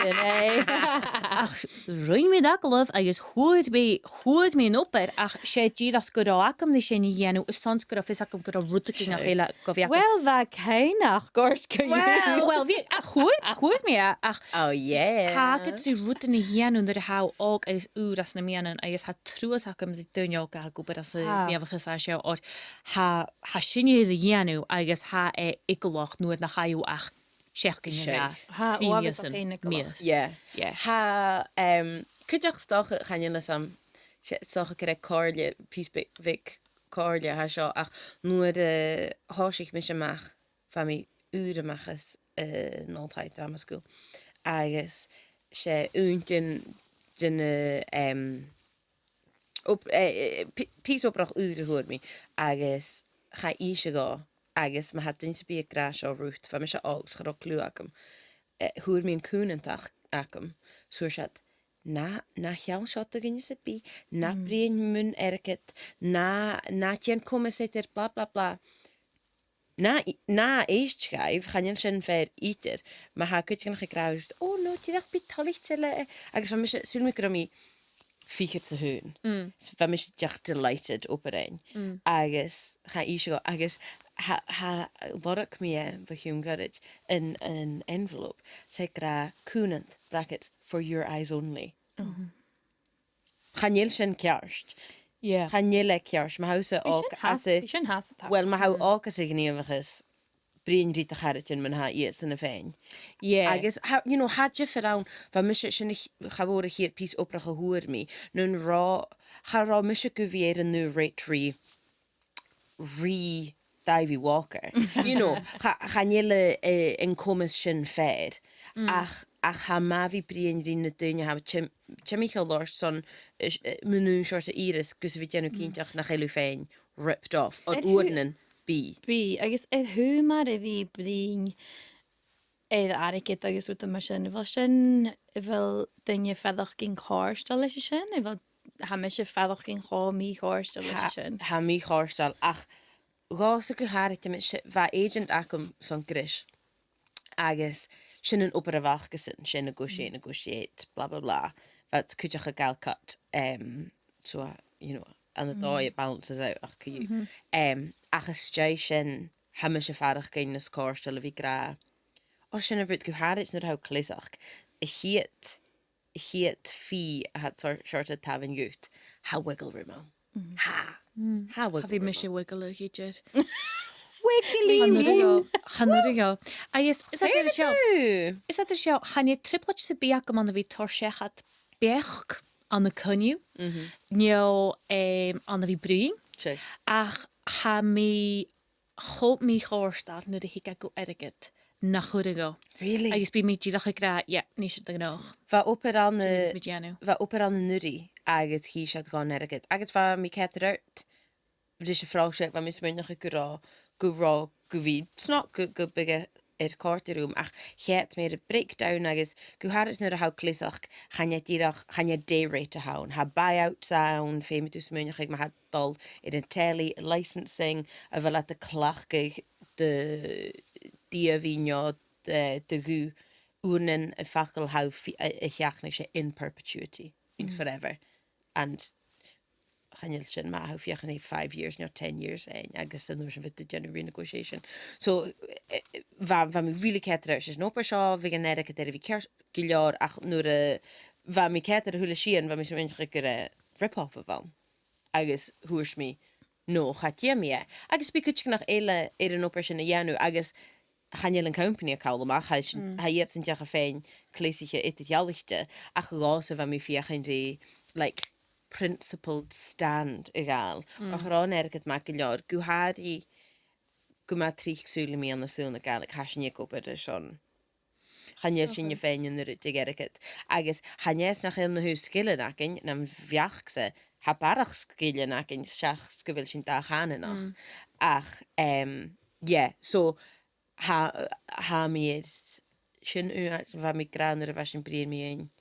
Ach rinn mi an agallamh, agus fhuair mi, fhuair mi an obair, ach 's e dìreach gun robh agam ri sin a dhèanamh, airson 's gun robh fios agam gun robh rudeigin nach eil gu bhith agam. Well, bha ceannach, gort gu Well, well, bha, ach fhuair, fhuair mi e, ach Oh, yeah. tha agad ri rudan a dhèanamh nuair a tha thu òg agus ùr anns na meadhanan, agus tha truas agam ri daoine òga a tha ag obair anns an Tha. nèamhachas a tha seo, oir tha, tha sinne air a dhèanamh agus tha e eagalach nuair nach fhaigh thu ach seachdain no Seadh. dhà, Tha, trì uabhasach mìosan, fhèin eagalach. mìos. Yeah. Yeah. Tha, em, cuideachd 's dòcha, chan eil fhios agam, 's e, 's dòcha gur e comhairle, pìos bheag, bheag comhairle a tha seo, ach nuair a thòisich mise a-mach, bha mi ùr a-mach às, eh, an Oilthigh Drama School. Agus 's e aon de, de na, em, op-, eh, eh, pi-, pìos obrach ùr a fhuair mi, agus chaidh innse dhomh, agus ma tha duine sam bith ag ràdh seo riut, bha mise òg 's cha robh cliù agam, eh, fhuair mi an cùmhnant ach-, agam, 's thuirt iad, "Na, na sheall seo do dhuine sam bith, na Mm. bruidhinn mun airgead, na, na dèan coimeas eadar blah, blah, blah." Na, na èist dhaibh, chan eil sin fìor idir, ma tha cuideigin ag ràdh, "Oh no, dìreach bi toilichte le," agus bha mise, saoil mi gun robh mi fichead 's a h-aon. Mm. So bha mise dìreach delighted obair fhaighinn. Mm. Agus chaidh innse dhomh, agus tha, tha, lorg mi e bho chionn ghoirid in, in envelope, 's e ag ràdh cùmhnant, brackets, "for your eyes only." Mhm. Chan eil sin ceart. Yeah. Chan eil e ceart. Ma tha thusa Bidh òg sin às fhathast, a, bidh sin fhathast a' tachairt. well, ma tha thu Mm. òg às a' ghnìomhachas, bruidhinn ri do charaidean mun tha iadsan a' faighinn. Yeah. Agus, tha, you know, tha diofar ann, bha mise sin a ch-, cha mhòr a' chiad pìos obrach a fhuair mi, nan robh, cha robh mise gu bhith air an aon rate ri, ri Davy Walker. You know, cha, chan eil, eh, an coimeas sin fìor. Mm. Ach, ach tha e math a bhith bruidhinn ri na daoine a tha tim-, timcheall ort son, eh, mun aon seòrsa ìre 's gus a bhith dèanamh Mm. cinnteach nach eil thu faighinn ripped off. An Air thu- uaireannan bidh. Bidh, agus air thu mar a bhith bruidhinn air airgead agus rudan mar sin, a bheil sin, a bheil daoine a' faireachdainn cofhurtail leis a sin? A bheil, tha mise a' faireachdainn cho mì-chofhurtail leis a Tha, sin. tha mì-chofhurtail, ach dhòmhsa gu h-àraid, tha mise, bha agent agam son greis. Agus sin an obair a bh' acasan, sin negotiate, Mm. negotiate, blah, blah, blah. Bha iad cuideachd a' gabhail cut, em, so, uh, you know, ann an Mm. dòigh it balances out, ach co-dhiù. Mhm. Em, ach às dèidh sin, tha mise a' faireachdainn nas cofhurtail a bhith ag ràdh, oir sin an rud gu h-àraid nuair a tha thu cleasach. A' chiad, a' chiad fee a tha sor-, seòrsa tabhann dhut, tha wiggle room ann. Mhm. Tha. Mm. Tha wiggle room ann. Cha bhi mise a' wiggle idir. Wiggly Chan urrainn dhomh, chan urrainn dhomh. Agus is, is iad air seo, Woohoo! is iad air seo, chan e trioblaid sam bith agam ann a bhith toirt seachad beachd ann an coinneamh, Mhm. no, em, ann a bhith bruidhinn. Sure. Ach tha mi cho mì-chofhurtail nuair a thig e gu airgead nach urrainn dhomh. Really? Agus bidh mi dìreach ag ràdh, yeah, nì sin do ghnothach. Bha obair ann, Sin a bhios mi a' dèanamh. bha obair ann an-uiridh agus chì siad dhomh an airgead. Agus bha mi ceart ri ris a' phròiseact, bha mi a' smaoineachadh gu robh, gu robh, gu bhith snog, gu, gum biodh e air còrdadh rium, ach chì mi air a' breakdown agus gu h-àraid nuair a tha thu cleasach, chan e dìreach, chan e day rate a th' ann. Tha buyouts ann, feumaidh tu smaoineachadh ma tha thu a' dol air an telly, licensing, a bheil iad a' cleachdadh do dh'ìomhaigh no do, do ghuth, uaireannan am facal tha thu a' fi-, a, a sheachnadh, 's e in perpetuity, means forever. And chan eil sin math, tha thu a' feuchainn ri five years no ten years fhaighinn, agus an uair sin bidh tu a' dèanamh renegotiation. So, eh, eh, bha, bha mi really ceart air, 's e an obair seo, bhiodh an airgead air a bhith ceart gu leòr, ach nuair a bha mi ceart air a h-uile sìon, bha mi a' smaoineachadh gur e rip-off a bh' ann. Agus thuirt mi, no, cha dèan mi e. Agus bidh cuideigin eile air an obair sin a dhèanamh, agus chan eil an company a' call a-mach, tha sin, tha iadsan dìreach a' faighinn cleasaiche eadar-dhealaichte, ach dhòmhsa bha mi a' feuchainn ri, like, principled stand a ghabhail. Ach ron airgead math gu leòr, gu h-àraidh gu math tric sùil a' mhìos ann an saoghal na Gàidhlig, tha sinn ag obair airson. Chan eil sinn a' faighinn an uiread de dh'airgead. Agus chan e 's nach eil na h-uile sgilean againn, nam bheachd-sa, tha barrachd sgilean againn, seach 's gu bheil sinn dà-chànanach. Ach, em, yeah, so, tha, tha mi air sin, uh, bha mi ag ràdh nuair a bha sinn a' bruidhinn mu dheidhinn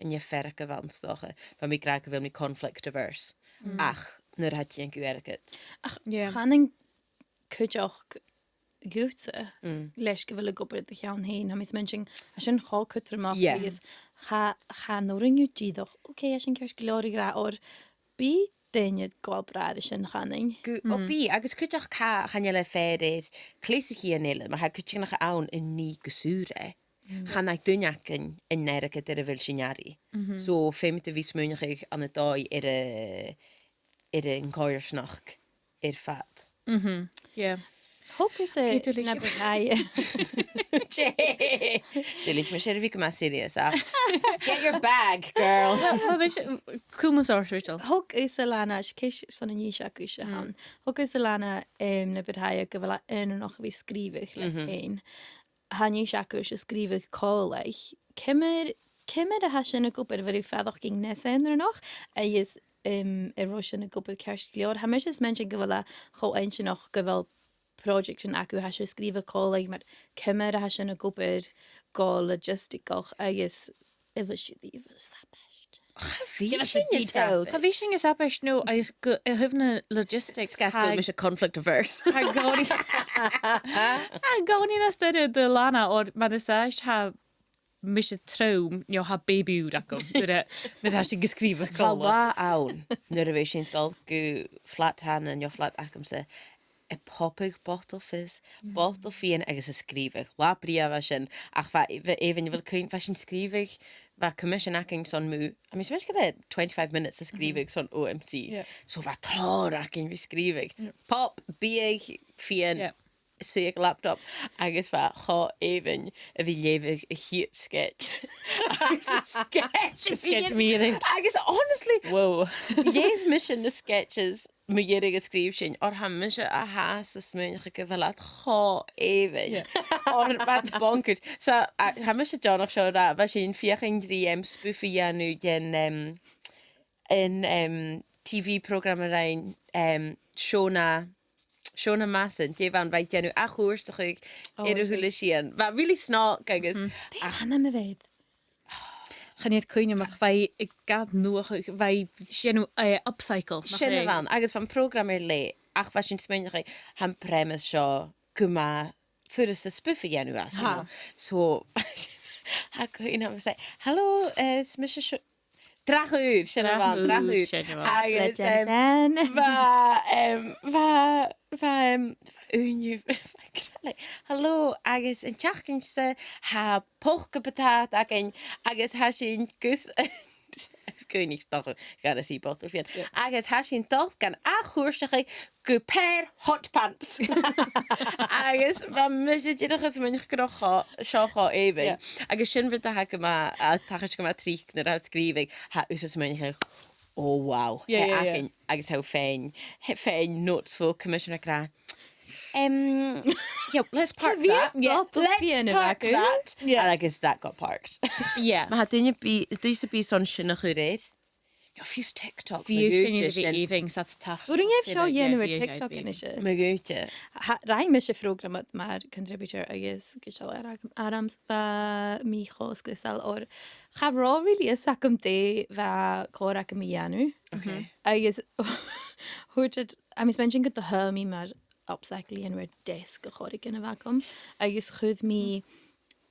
an fhearg a bh' ann, 's dòcha. Bha mi ag ràdh gu bheil mi conflict averse. Ach nuair a tha thu a' dèanamh airgead. Ach, yeah, chanainn cuideachd dhutsa leis gu bheil thu ag obair air do cheann fhèin. Tha mi a' smaointinn, tha sin cho cudromach, yeah, agus cha, chan urrainn dhut dìreach, ok, tha sin ceart gu leòr a ràdh, oir bidh daoine a' gabhail brath ri sin, chanainn. Gu, o, bidh, agus cuideachd cha, chan eil e fìor air cleasaichean eile, ma tha cuideigin ann a nì gu saor e. Chan fhaigh duine againn an airgead air a bheil sinn airidh. So, feumaidh tu a bhith a' smaoineachadh ann an dòigh air a, air an coimhearsnachd air fad. Yeah. Thog thusa na bu tràithe. Duilich, ma 's e ri bhith gu math serious, ach get your bag, girl. Well, well, cùm thusa ort, Rachel. Thog thusa, Lana, 's e ceist son an fhìor sheachdain a th' ann. Thog thusa, Lana, em, na bu tràithe gu bheil e aonranach a bhith a' sgrìobhadh leat fhèin. Tha an fhìor sheachdain a' sgrìobhadh còmhla. Ciamar, ciamar a tha sin ag obair? Bheil thu a' faireachdainn nas aonranach? Agus, em, an robh sin ag obair ceart gu leòr? Tha mise a' smaointinn gu bheil e cho inntinneach gu bheil project agaibh a tha sibh a' sgrìobhadh còmhla, mar ciamar a tha sin ag obair gu logistical agus a bheil sibh a' faighinn a-mach? Cha bhi sinn a' faighinn a-mach, no, agus gu, a thaobh na logistics, 's gu bheil mise conflict averse. Tha e an-còmhnaidh, tha e an-còmhnaidh nas duilghe do Lana, oir mar as àbhaist tha mise trom, no tha baby ùr agam nuair a, nuair a tha sinn a' sgrìobhadh còmhla. Bha latha ann nuair a bha sinn a' dol gu flat Hannah no flat agamsa, a' popadh botal fizz, botal fìon agus a' sgrìobhadh. Latha brèagha a bha sin, ach bha, bha, Evan, a bheil cuimhn', bha sinn a' sgrìobhadh, bha commission againn son mu, I mean, it's about twenty-five minutes a' sgrìobhadh son O M C. Yeah. So bha tòrr againn ri sgrìobhadh. Yeah. Pop, biadh, fìon, yeah, suidhe aig a' laptop, agus bha e cho èibhinn a bhith a' leughadh a' chiad sketch. Agus an sketch, sketch a bh' ann. Agus honestly, whoa, leugh mise na sketches mu dheireadh a sgrìobh sinn, oir tha mise a' fàs a' smaoineachadh gu bheil iad cho èibhinn. Yeah. Oir bha iad bonkers. So, a, tha mise deònach seo a ràdh, bha sinn a' feuchainn ri, em, spoof a dhèanamh den, em, an, em, T V programme a rinn, em, Shona, Shona Masson, dè bh' ann, bha i a' dèanamh ath-chuairteachadh air a h-uile sìon. Bha e really snog agus, ach, chan eil mi a' faireachdainn. Chan eil cuimhne agam, ach bha i a' gabhail nuadh, bha i a' dèanamh, eh, upcycle, nach e? Sin a bh' ann, agus bha am prògram air leth, ach bha sinn a' smaoineachadh, tha am premise seo gu math furasta spoof a dhèanamh às, you know. So, tha cuimhne agam a' seinn, "Hello, eh, is mise Sho-, Drath Ùr," sin a bh' ann, Drath Ùr. Sin a bh' ann. Agus, em, bha, em, bha, bha, em, bha ùine, bha gràdh, like, "Hello, agus an t-seachdain-sa tha polka batàta againn, agus tha sinn gus," agus cuimhnich, dòcha, gun a thrì botal fìon. Yeah. "Agus tha sinn a' dol gan ath-chuairteachadh gu pair hot pants." Agus bha mise dìreach a' smaoineachadh gu robh seo cho èibhinn. Yeah. Agus sin rud a tha gu math, a tha a' tachairt gu math tric nuair a tha thu a' sgrìobhadh, tha thusa a' smaoineachadh, "Oh, wow." Yeah, yeah, yeah. Tha e againn, agus tha thu a' faighinn, tha e a' faighinn notes bho commissioner ag ràdh, "Em, yeah, let's park that. Yeah, let's park that." Yeah. And I guess that got parked. Yeah. Ma tha duine a' bhith, duine sam bith son sin a chur air, Fiù 's TikTok, fiù 's sin iad a bhith èibhinn 's iad a' tachairt. Bheil sibh a' dèanamh air TikTok a-nis? Ma dh'fhaodte. Tha, rinn mise prògram mar contributor agus gu seall ar agam arms, bha mi cho sgiobalta oir cha robh really fhios agam dè bha còir agam a dhèanamh. Ok. Agus thuirt iad, tha mi a' smaointinn gun do thagh mi mar obstacle a dhèanamh air deasg a' chòrr a bh' agam. Agus chuir mi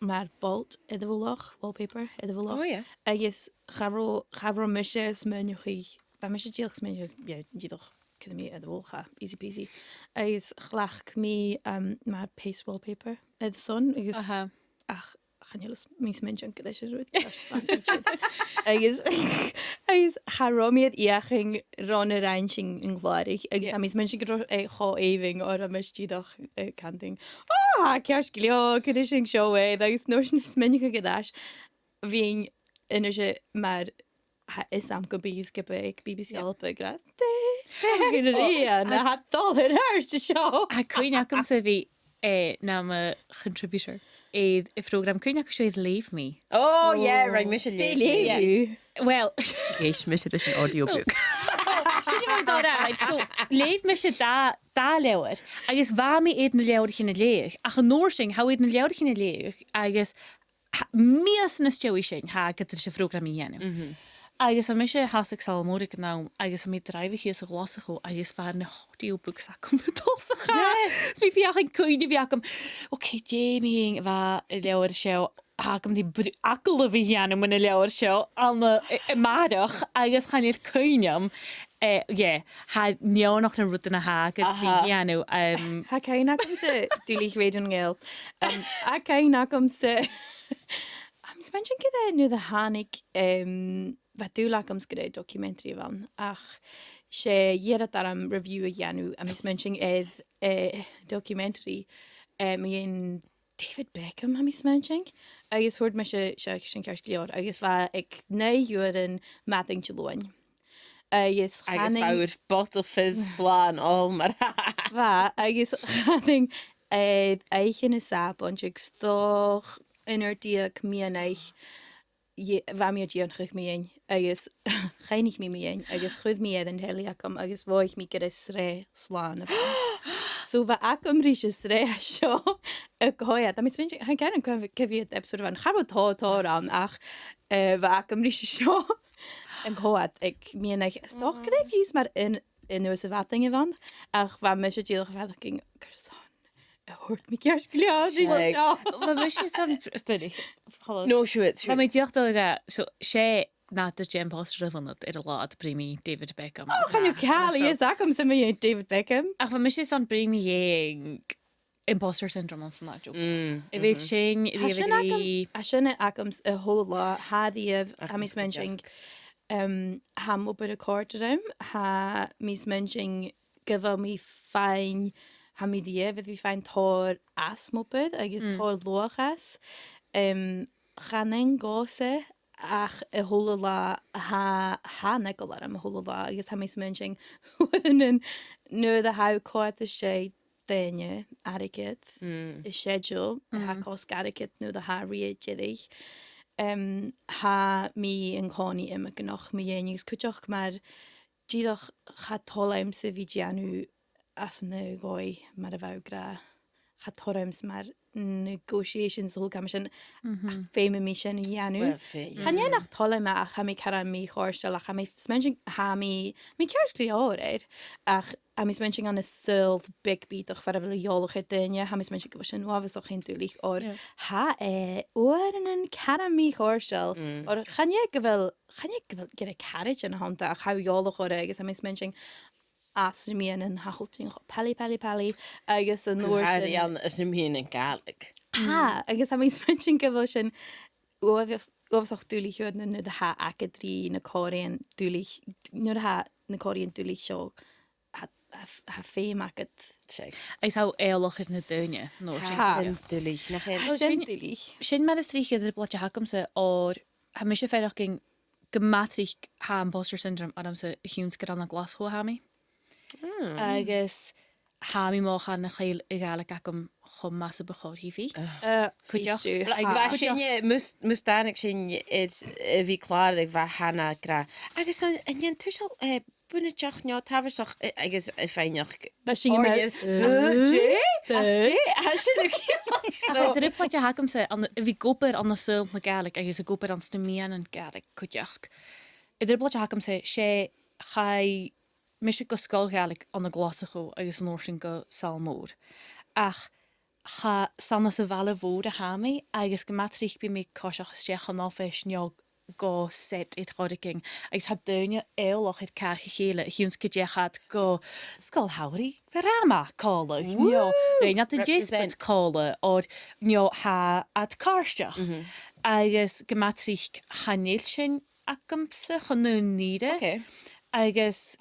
mar bolt air a' mhullach, wallpaper air a' mhullach. Oh, yeah. Agus cha robh, cha robh mise a' smaoineachadh, bha mise dìreach a' smaoineachadh, yeah, dìreach cuiridh mi air a' mhullach, easy peasy. Agus chleachd mi, um, mar paste wallpaper air a son, agus, ach, chan eil mi a' smaointinn gun robh sin rud ceart. Agus, agus cha robh mi air fheuchainn ron a rinn sinn an clàradh, agus tha mi a' smaointinn gun robh e cho èibhinn oir bha mise dìreach, eh, cantainn, "Ò, tha e ceart gu leòr, cuiridh sinn seo air," agus an uair sin a' smaoineachadh air ais, bhithinn a-nis mar, tha fhios agam gum bi sgioba aig B B C Alba ag ràdh, "Dè, dè tha thu a' dèanamh, tha thu a' dol air adhart an seo." Tha cuimhne agamsa a bhith, eh, nam, eh, contributor air a' phrògram, cuimhne aca seo air Leugh Mi. Oh, yeah, rinn mise Leugh Mi. Leugh Mi. Well, dh'èist mise ris an audiobook. So, sin mar a tha e, right, so, leugh mise dà, dà leabhar, agus bha mi air na leabhraichean a leughadh, ach an uair sin, tha thu air na leabhraichean a leughadh, agus tha, mìosan às dèidh sin, tha agad ris a' phrògram a dhèanamh. Mhm. Agus bha mise a' fàs aig Sabhal Mòr aig an àm, agus bha mi a' dràibheadh shìos a Ghlaschu, agus bha na audiobooks agam a' dol sa chàr. Yeah. Is bha mi a' feuchainn cuimhne a bhith agam, "Ok, dè mu dheidhinn a' leabhar seo, tha agam ri br-, agallamh a dhèanamh mun a' leabhar seo, ann an, a-màireach," agus chan eil cuimhne agam, eh, yeah, tha neònach na rudan a th' agad ri dhèanamh, um, tha cuimhne agamsa duilleag Rèidio nan Gàidheal. Um, tha cuimhne agamsa, tha mi a' smaointinn gur e nuair a thàinig, um, bha dùil agam 's gur e documentary a bh' ann, ach 's e dh'iarradh orm review a dhèanamh, tha mi a' smaointinn air, eh, documentary, eh, mu dheidhinn David Beckham, tha mi a' smaointinn. Agus thuirt mise, "Seo, sin ceart gu leòr." Agus bha e aig naoi uairean madainn Diluain. Agus, agus chanainn, bha thu air botal fizz slàn, oh, mar. Bha, agus chanainn, eh, oidhche na Sàbaid, agus 's dòcha aon uair deug meadhan-oidhche, dhè-, bha mi air dìonadh mu dheidhinn, agus choinnich mi mu dheidhinn, agus chuir mi air an telly agam, agus mhothaich mi gur e sreath slàn a bh' ann. So bha agam ris an sreath seo a' coimhead. Tha mi a' smaointinn, chan eil cuimhne agam cò mheud, cò mheud episode a bh' ann. Cha robh tòrr, tòrr ann, ach, eh, bha agam ris an seo a' coimhead aig meadhan-oidhche. 'S dòcha gur e fiù 's mar aon, aon uair sa mhadainn a bh' ann, ach bha mise dìreach a' faireachdainn, carson a thuirt mi ceart gu leòr ri seo. Bha mise airson, is dòcha, cholus. No, siuthad, siuthad. Bha mi dìreach a' dol a ràdh, so, 's e nàdar de imposter a bh' annad air an latha a bhruidhinn mi David Beckham. Oh, chan eil càil a dh'fhios agamsa mu dheidhinn David Beckham. Ach bha mise airson bruidhinn mu dheidhinn imposter syndrome anns an àite. Mm, a bheil sin, a bheil sin agam, tha sin agam a h-uile latha, tha e, tha mi a' smaointinn, um, tha m' obair a' còrdadh rium, tha mi a' smaointinn gu bheil mi faighinn, tha mi dìreach air a bhith faighinn tòrr às m' obair agus tòrr luach às. Um, chan ann dhòmhsa ach a h-uile latha tha, tha an eagal orm a h-uile latha, agus tha mi a' smaointinn, uaireannan, nuair a tha thu a' coimhead às dèidh daoine airgid, a' seideal, tha cosg airgid nuair a tha e riamh deiseil. Um, tha mi an-còmhnaidh iomagaineach mu dheidhinn, agus cuideachd mar dìreach cha toil leamsa a bhith a' dèanamh às an dòigh mar a bha thu ag ràdh. Cha toil leamsa mar negotiations, a h-uile càil mar sin, ach feumaidh mi sin a dhèanamh. Well, fe-, yeah. Chan e nach toil leam e, ach tha mi caran mì-chofhurtail, ach tha mi a' smaointinn, tha mi, mi ceart gu leòr air, ach tha mi a' smaointinn ann an saoghal beag bìodach far a bheil thu eòlach air daoine, tha mi a' smaointinn gu bheil sin uabhasach fhèin duilich, oir tha e uaireannan caran mì-chofhurtail, oir chan e gu bheil, chan e gu bheil, gur e caraid a th' annta, ach tha thu eòlach oirre, agus tha mi a' smaointinn, às na meadhanan tha thu a' tuigsinn cho pally, pally, pally, agus an uair sin, às na meadhanan Gàidhlig. Tha, agus tha mi a' smaointinn gu bheil sin uabhas-, uabhasach duilich uaireannan nuair a tha agad ri na còmhraidhean duilich, nuair a tha na còmhraidhean duilich seo, tha, tha, tha feum agad. Agus tha thu eòlach air na daoine an uair sin. Tha. Sin duilich, nach eil? Tha sin duilich. Sin mar as trice air a' bhloideag agamsa, oir tha mise a' faireachdainn gu math tric tha imposter syndrome ormsa a chionn 's gur ann à Glaschu a tha mi. Agus tha mi mothachadh nach eil a' Ghàidhlig agam cho math 's a bu chòir dhi bhith. Eh, cuideachd. Agus bha cuideachd sinne, mus, mus tàinig sinn air a bhith clàradh, bha Hannah ag ràdh. Agus an, an dèan tusa, eh, bunaiteach no tàbhairteach, eh, agus a' faighneachd. Bha sinn mar, "Eh, dè? Ach dè? Tha sin a' ciallachadh." Tha drippaid agamsa, an, a bhith ag obair ann an saoghal na Gàidhlig agus ag obair anns na meadhanan Gàidhlig cuideachd. An drippaid agamsa, 's e, chaidh mise gu sgoil Ghàidhlig ann an Glaschu agus an uair sin gu Sabhal Mòr. Ach cha, 's ann às a' bhaile mhòr a tha mi, agus gu math tric bidh mi a' coiseachd a-steach dhan oifis no gu set air choreigin, agus tha daoine eòlach air càch a chèile a chionn 's gun deach iad gu sgoil shamhraidh Bhràma còmhla, no rinn iad an deasbad còmhla, or, no tha iad càirdeach. Agus gu math tric chan eil sin agamsa chun aon ìre. Agus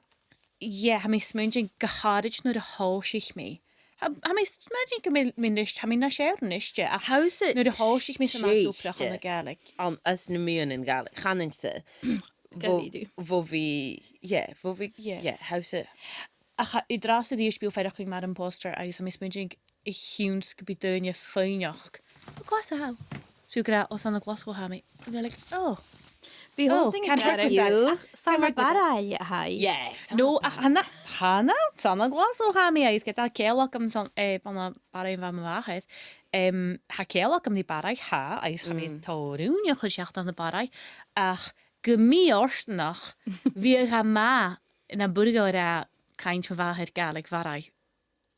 yeah, tha mi a' smaointinn gu h-àraid nuair a thòisich mi. Tha, tha mi a' smaointinn gu bheil mi a-nis, tha mi nas fheàrr a-niste, ach nuair a thòisich mi san àite-obrach ann an Gàidhlig. Ann, anns na meadhanan Gàidhlig, chanainn-sa, bho, bho bhith, yeah, bho bhith, yeah, tha thusa. Ach an-dràsta a-rithist bidh thu a' faireachdainn mar imposter agus tha mi a' smaointinn a chionn 's gum bi daoine a' faighneachd, "Ò, cò às a tha thu?" 'S bidh thu ag ràdh, "Ò, 's ann à Glaschu a tha mi." And they're like, "Oh." Bidh, oh, holding can't work with that. Can't work with that. 'S ann à Barraigh a tha i. Yeah. No, ach chan ann, chan ann, 's ann à Glaschu a tha mi, agus ged a tha ceangal agam 's ann, eh, ann am Barraigh a bha mo mhàthair. Em, tha ceangal agam ri Barraigh, tha, agus tha mi, mm, tòrr ùine a' cur seachad ann am Barraigh, ach gu mì-fhortanach, bhiodh e math nam b' urrainn dhomh a ràdh, cainnt mo mhàthar Gàidhlig Bharraigh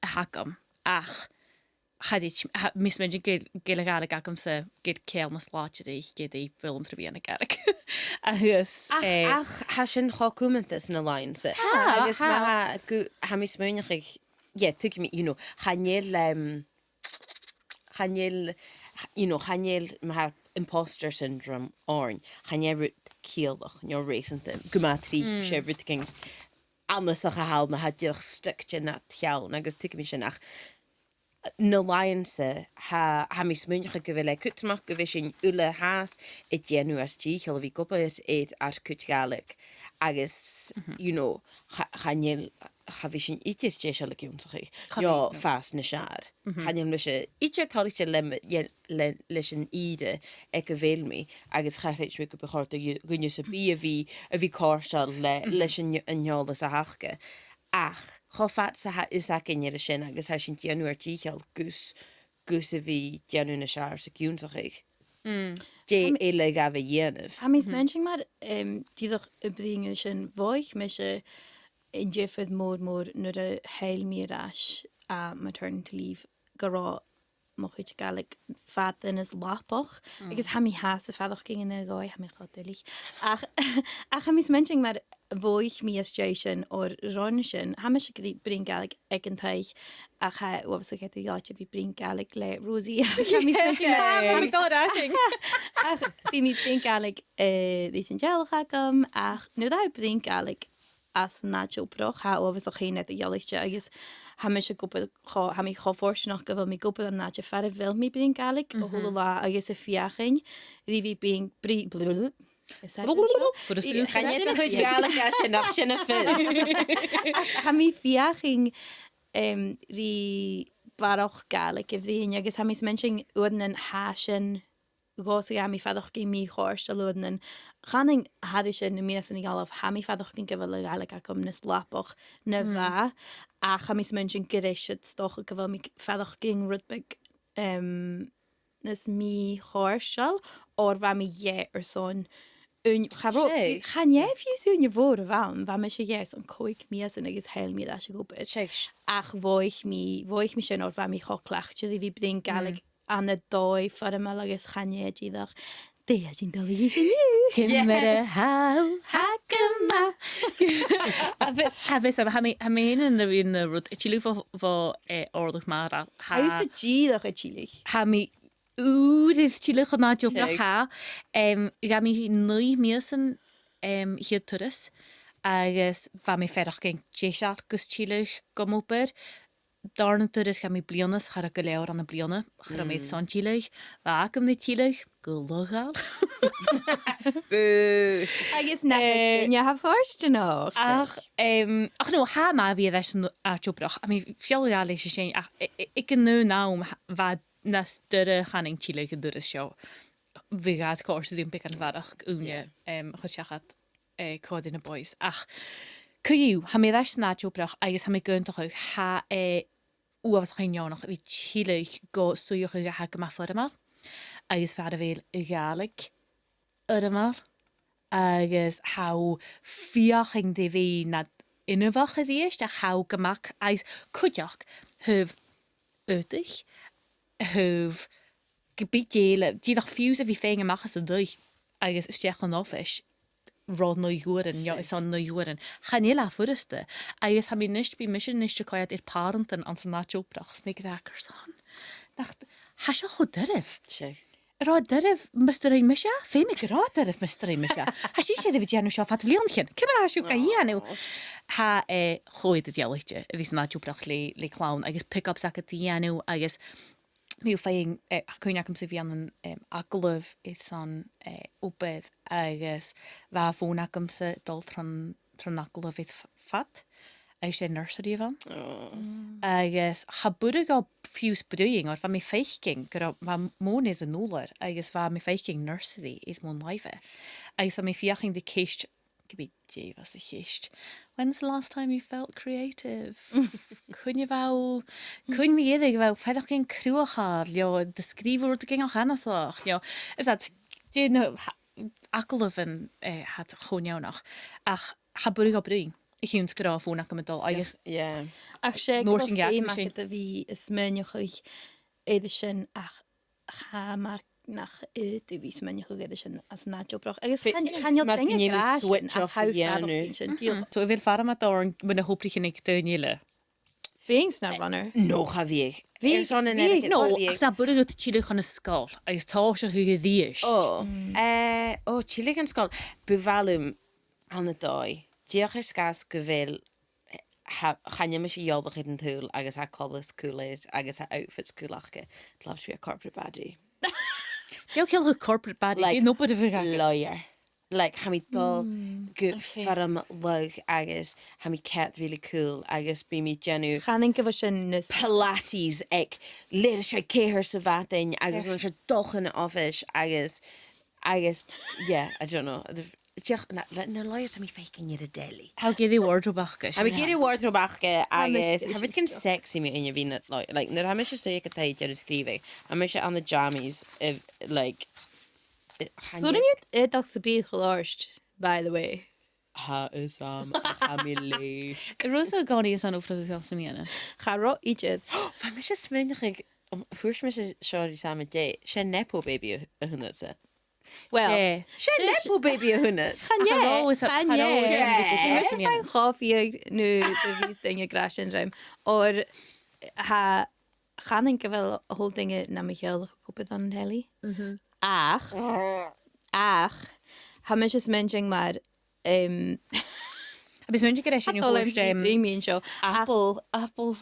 a th' agam, ach cha deach, tha mi a' smaointinn gu, gu bheil a' Ghàidhlig agamsa gu ceangal nas làidire, gu dè foghlam tro mheadhan na Gàidhlig. Agus, ach, eh, ach tha sin cho cumanta sna làithean-sa. Tha, agus tha. Ma tha gu, tha mi a' smaoineachadh, yeah, tuigidh mi, you know, chan eil, em, chan eil, you know, chan eil, ma tha imposter syndrome oirnn, chan e rud ciallach no reusanta, gu math tric, mm, 's e rudeigin annasach a th' ann a tha dìreach stuckte nad cheann, agus tuigidh mi sin, ach na làithean-sa, tha, tha mi a' smaoineachadh gu bheil e cudromach gu bheil sinn uile fhathast a' dèanamh ar dìcheall a bhith ag obair air ar cuid Gàidhlig, agus, mhm, you know, cha, chan eil, cha bhi sinn idir deiseil ag ionnsachadh, no fàs nas fheàrr. Mhm. Chan eil mise idir toilichte le, le, le, leis an ìre aig a bheil mi, agus cha chreid mi gum bu chòir do dhù-, dhuine sam bith a bhith, a bhith cofhurtail le, mhm, leis an, an eòlas a th' aca. Ach cho fad 's a tha fios againn air a sin agus tha sinn a' dèanamh ar dìcheall gus, gus a bhith a' dèanamh nas fheàrr sa ionnsachadh. Mm. Dè eile a ghabh a dhèanamh? Tha mi a' smaointinn mar, em, dìreach a' bruidhinn air sin, mhothaich mise an diofar mòr, mòr nuair a thill mi air ais à maternity leave, gun robh mo chuid Gàidhlig fada nas lapach, mm, agus tha mi fhathast a' faireachdainn an aghaidh, tha mi cho duilich. Ach, ach tha mi a' smaointinn mar mhothaich mi às dèidh sin, oir ron sin, tha mise ag bruidhinn Gàidhlig aig an taigh, ach tha e uabhasach eadar-dhealaichte a bhith a' bruidhinn Gàidhlig le Rosie. Tha mi a' smaointinn mar, tha mi dol air ais. Ach bidh mi a' bruidhinn Gàidhlig, eh, ris an teaghlach agam, ach nuair a tha thu a' bruidhinn Gàidhlig anns an àite-obrach, tha e uabhasach fhèin eadar-dhealaichte, agus tha mise ag obair cho, tha mi cho fortanach gu bheil mi ag obair ann an àite far a bheil mi a' bruidhinn Gàidhlig a h-uile latha agus a' feuchainn ri bhith a' bruidhinn, bri-, bli-, bli-, is that good? Chan eil a' chuid Gàidhlig a tha sin, ach sin am fios. Ach tha mi a' feuchainn, em, ri barrachd Gàidhlig a bhruidhinn, agus tha mi a' smaointinn uaireannan tha sin dhòmhsa, gabhaidh mi faireachdainn mì-chofhurtail uaireannan. Chanainn thairis air na mìosan a dh'fhalbh, tha mi a' faireachdainn gu bheil a' Ghàidhlig agam nas lapach na bha, ach tha mi a' smaointinn gur e siud 's dòcha gu bheil mi a' faireachdainn rud beag, em, nas mì-chofhurtail, oir bha mi dheth airson ùine, cha robh, chan e fiù 's ùine mhòr a bh' ann, bha mise dheth airson còig mìosan agus thill mi air ais a dh'obair. Ach mhothaich mi, mhothaich mi sin oir bha mi cho cleachdte ri bhith a' bruidhinn Gàidhlig ann an dòigh foirmeil agus chan e dìreach, dè tha sinn a' dol a dhèanamh an-diugh? Ciamar a tha thu? Tha gu math. A bheil, a bheil, tha mi, tha mi fhìn a' bruidhinn na rud, a' tilleadh bho, bho, eh, òrdugh mara. Tha thusa dìreach a' tilleadh. Tha mi uaireannan a' tilleadh chun àite-obrach, tha. Em, ghabh mi naoi mìosan, em, a' chiad turas, agus bha mi a' faireachdainn deiseil gus tilleadh gam obair. dàrna turas, chaidh mi bliadhna 's cha robh gu leòr ann am bliadhna, cha robh mi airson tilleadh, bha agam ri tilleadh gu Loch Gall. Boo! Agus nach e sin a tha fortanach. Ach, em, ach no, tha mi a' bhith air ais an àite-obrach, tha mi a' feuchainn ri dhol leis a sin, ach i-, i-, aig an aon àm, bha e nas duilghe chanainn tilleadh an turas seo. Bhiodh e a' còrdadh rium beagan a bharrachd ùine, em, a chur seachad, eh, còmhla ri na boys. Ach, co-dhiù, tha mi air ais san àite-obrach agus tha mi ag aontachadh, tha e uabhasach neònach a bhith a' tilleadh gu suidheachadh a tha gu math foirmeil, agus far a bheil a' Ghàidhlig fhoirmeil, agus tha thu a' feuchainn ri bhith nad inbheach a-rithist, ach tha thu gu math, agus cuideachd, tha thu aodaich, tha thu ge bith dè eile, dìreach fiù 's a bhith faighinn a-mach às an taigh agus a-steach dhan oifis ro naoi uairean, no airson naoi uairean. Chan eil e furasta. Agus tha mi a-nis, bidh mise a-nis a' coimhead air pàrantan anns an àite-obrach, 's mi ag ràdh, carson nach, tha seo cho doirbh. Seadh. Ro doirbh mus do rinn mise e? Feumaidh gu robh e doirbh mus do rinn mise e. Tha sibhse air a bhith a' dèanamh seo fad bhliadhnaichean. Ciamar a tha sibh ga dhèanamh? Tha e cho eadar-dhealaichte a bhith san àite-obrach le, le clann agus pick-ups agad ri dhèanamh agus mi fhìn, eh, tha cuimhne agamsa a bhith ann an, em, agallamh airson, eh, obair agus bha fòn agamsa a' dol tron, tron agallamh air f-, fad, agus 's e nursery a bh' ann. Agus cha b' urrainn dhomh fiù 's bruidhinn, oir bha mi a' faicinn gun robh, bha mòine air an ùrlar, agus bha mi a' faicinn nursery air mo làimhe. Agus bha mi a' feuchainn ri ceist ge bith dè bha sa cheist. When's the last time you felt creative? Cuin a bha, cuin mu dheireadh a bha thu a' faireachdainn cruthachail, no do sgrìobh thu rudeigin annasach, no, is that, dè na, ha-, agallamhan, eh, tha iad cho neònach. Ach cha b' urrainn dhomh bruidhinn, a chionn 's gun robh fòn agam a' dol, agus yeah. Ach 's e gun robh feum agad a bhith a' smaoineachadh air sin, ach cha mhòr nach fhaod thu a bhith a' smaoineachadh air sin anns an àite-obrach. Agus chan, chan eil duine ag ràdh sin, ach tha faireachdainn sin, dìreach. So, a bheil farmad oirnn mu na h-obraichean aig daoine eile? Bhiodh sna runner. No, cha bhiodh. Bhiodh, bhiodh, no, ach na b' urrainn dhut tilleadh chun na sgoile, agus tòiseachadh a-rithist. Ò, eh, ò, tilleadh chun na sgoile. Bu mhath leam ann an dòigh. Dìreach air sgàth 's gu bheil tha, chan eil mise eòlach air an t-saoghal agus tha coltas cool air agus tha outfits cool aca. I'd love to be a corporate baddie. Dè tha thu a' ciallachadh corporate baddie? Like, dè an obair a bhiodh agad? Lawyer. Like, tha mi a' dol gu foirm lagh agus tha mi ceart really cool agus bidh mi a' dèanamh, chanainn gu bheil sin nas, Pilates aig leth-uair às dèidh ceithir sa mhadainn agus an uair sin a' dol chun na oifis agus, agus, yeah, I don't know. Dìreach, na, na, na lawyers tha mi a' faicinn air an telly. Tha thu ag iarraidh wardrobe aca. Tha mi ag iarraidh wardrobe aca agus tha mi a' faicinn sexy mu dheidhinn a bhith nad lawyer. Like, nuair a tha mise a' suidhe aig an taigh a' dèanamh sgrìobhadh, tha mise ann an jammies, eh, like, eh, chan eil. Smaoinich thu air dad sam bith cho àrd, by the way? Tha, is, um, tha mi leisg. An robh thusa an-còmhnaidh airson obrachadh anns na meadhanan? Cha robh idir. Bha mise a' smaoineachadh, um, thuirt mise seo ri Sam an-dè, 's e nepo baby a, a th' annadsa. Well, 's e, 's e nepo baby a th' annad. Chan e, chan e. Bha mise a' faighinn cho fiadhaich nuair a bha daoine ag ràdh sin rium. Oir tha, chanainn gu bheil a h-uile duine nam theaghlach ag obair dhan telly. Ach, ach, tha mise a' smaointinn mar, em, Tha mi a' smaointinn gur e sin a thuirt, em, Apple, Apple.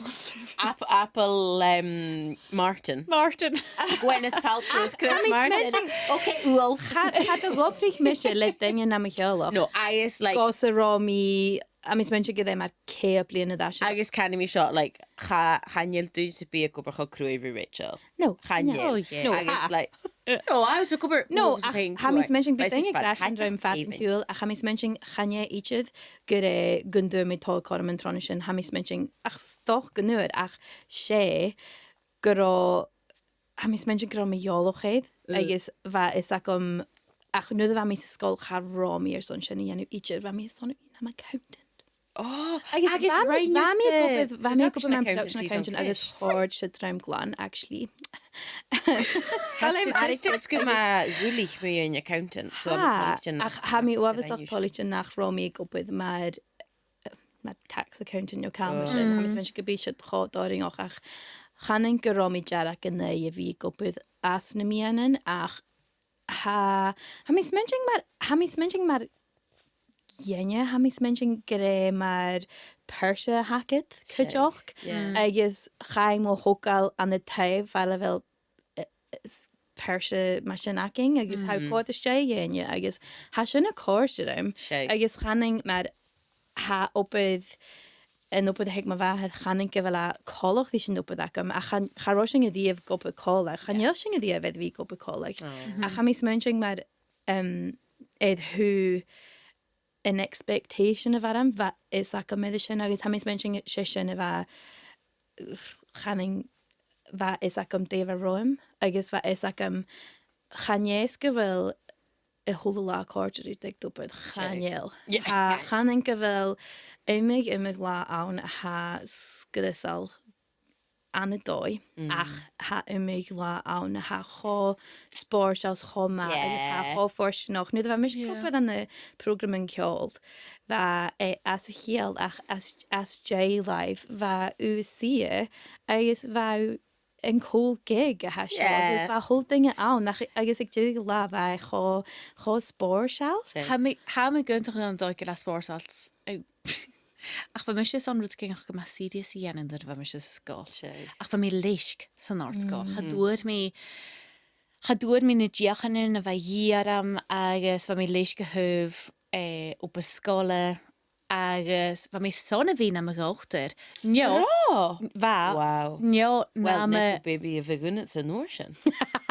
Ap-, Apple, em, Martin. Martin. Gwyneth Paltrow's Chris Martin. Tha mi a' smaointinn, okay, well. Cha, cha do dh'obraich mise le duine nam theaghlach. No, agus, like, gus an robh mi, tha mi a' smaointinn gur e mar ceithir bliadhna air ais. Agus canaidh mi seo, like, cha, chan eil duine sam bith ag obair cho cruaidh ri Rachel. No. Chan eil. Oh, yeah. No, agus, like, no, I was a cupboard. No, ach tha mi a' smaointinn, bha daoine ag ràdh sin rium fad an t-siubhail, ach tha mi a' smaointinn chan e idir gur e gun d' fhuair mi tòrr cothroman tron a sin, tha mi a' smaointinn, ach 's dòcha gun d' fhuair, ach 's e gun robh, tha mi a' smaointinn gun robh mi eòlach air, agus bha fhios agam, ach nuair a bha mi san sgoil cha robh mi airson sin a dhèanamh idir, bha mi airson a bhith nam accountant. Oh, agus bha mi, bha mi ag obair, bha mi ag obair mar production accountant agus chòrd sin rium glan, actually. Tha statistics gu math duilich mu dheidhinn accountant, so tha, ach tha mi uabhasach toilichte nach robh mi ag obair mar, mar tax accountant no càil mar sin. Tha mi a' smaointinn gum biodh siud cho dòrainneach, ach chanainn gun robh mi dearg an aghaidh a bhith ag obair anns na meadhanan, ach tha, tha mi a' smaointinn mar, tha mi a' smaointinn mar dhaoine, tha mi a' smaointinn gur e mar pearsa a th' agad cuideachd, yeah, agus chaidh mo thogail ann an taigh far a bheil, eh, s-, pearsa mar sin againn, agus tha còir às dèidh dhaoine, agus tha sin a' còrdadh rium, agus chanainn mar tha obair, an obair a th' aig mo mhàthair, chanainn gu bheil e coltach ris an obair agam, ach chan, cha robh sinn a-riamh ag obair còmhla, chan eil sinn a-riamh air a bhith ag obair còmhla. Ach tha mi a' smaointinn mar, um, air thaobh an expectation a bh' orm, bha fhios agam air sin, agus tha mi a' smaointinn 's e sin a bha, chanainn, bha fhios agam dè bha romham, agus bha fhios agam, chan e 's gu bheil a h-uile latha a' còrdadh riut ag obair, chan eil. Tha, chanainn gu bheil iomadh, iomadh latha ann a tha sgriosail ann an dòigh, ach tha iomadh latha ann a tha cho spòrsail 's cho math, agus tha cho fortanach. Nuair a bha mise ag obair ann am prògraman ceòl, bha e às a chiall, ach às, às dèidh làimh, bha thu suidhe, agus bha thu an còmhla gig a tha seo, agus bha a h-uile duine ann, ach, agus aig deireadh an latha bha e cho, cho spòrsail. Tha mi, tha mi ag aontachadh an dòigh gu bheil e spòrsail, s-, ach bha mise airson rudeigin gu math serious a dhèanamh nuair a bha mise san sgoil. Ach bha mi leisg san àrd-sgoil. Cha d' fhuair mi, cha d' fhuair mi na deuchainnean a bha dhìth orm, agus bha mi leisg a thaobh, eh, obair sgoile, agus bha mi airson a bhith nam dhotair. No. Bha. Wow. No, well, nam neach baby a bh' againn san uair sin.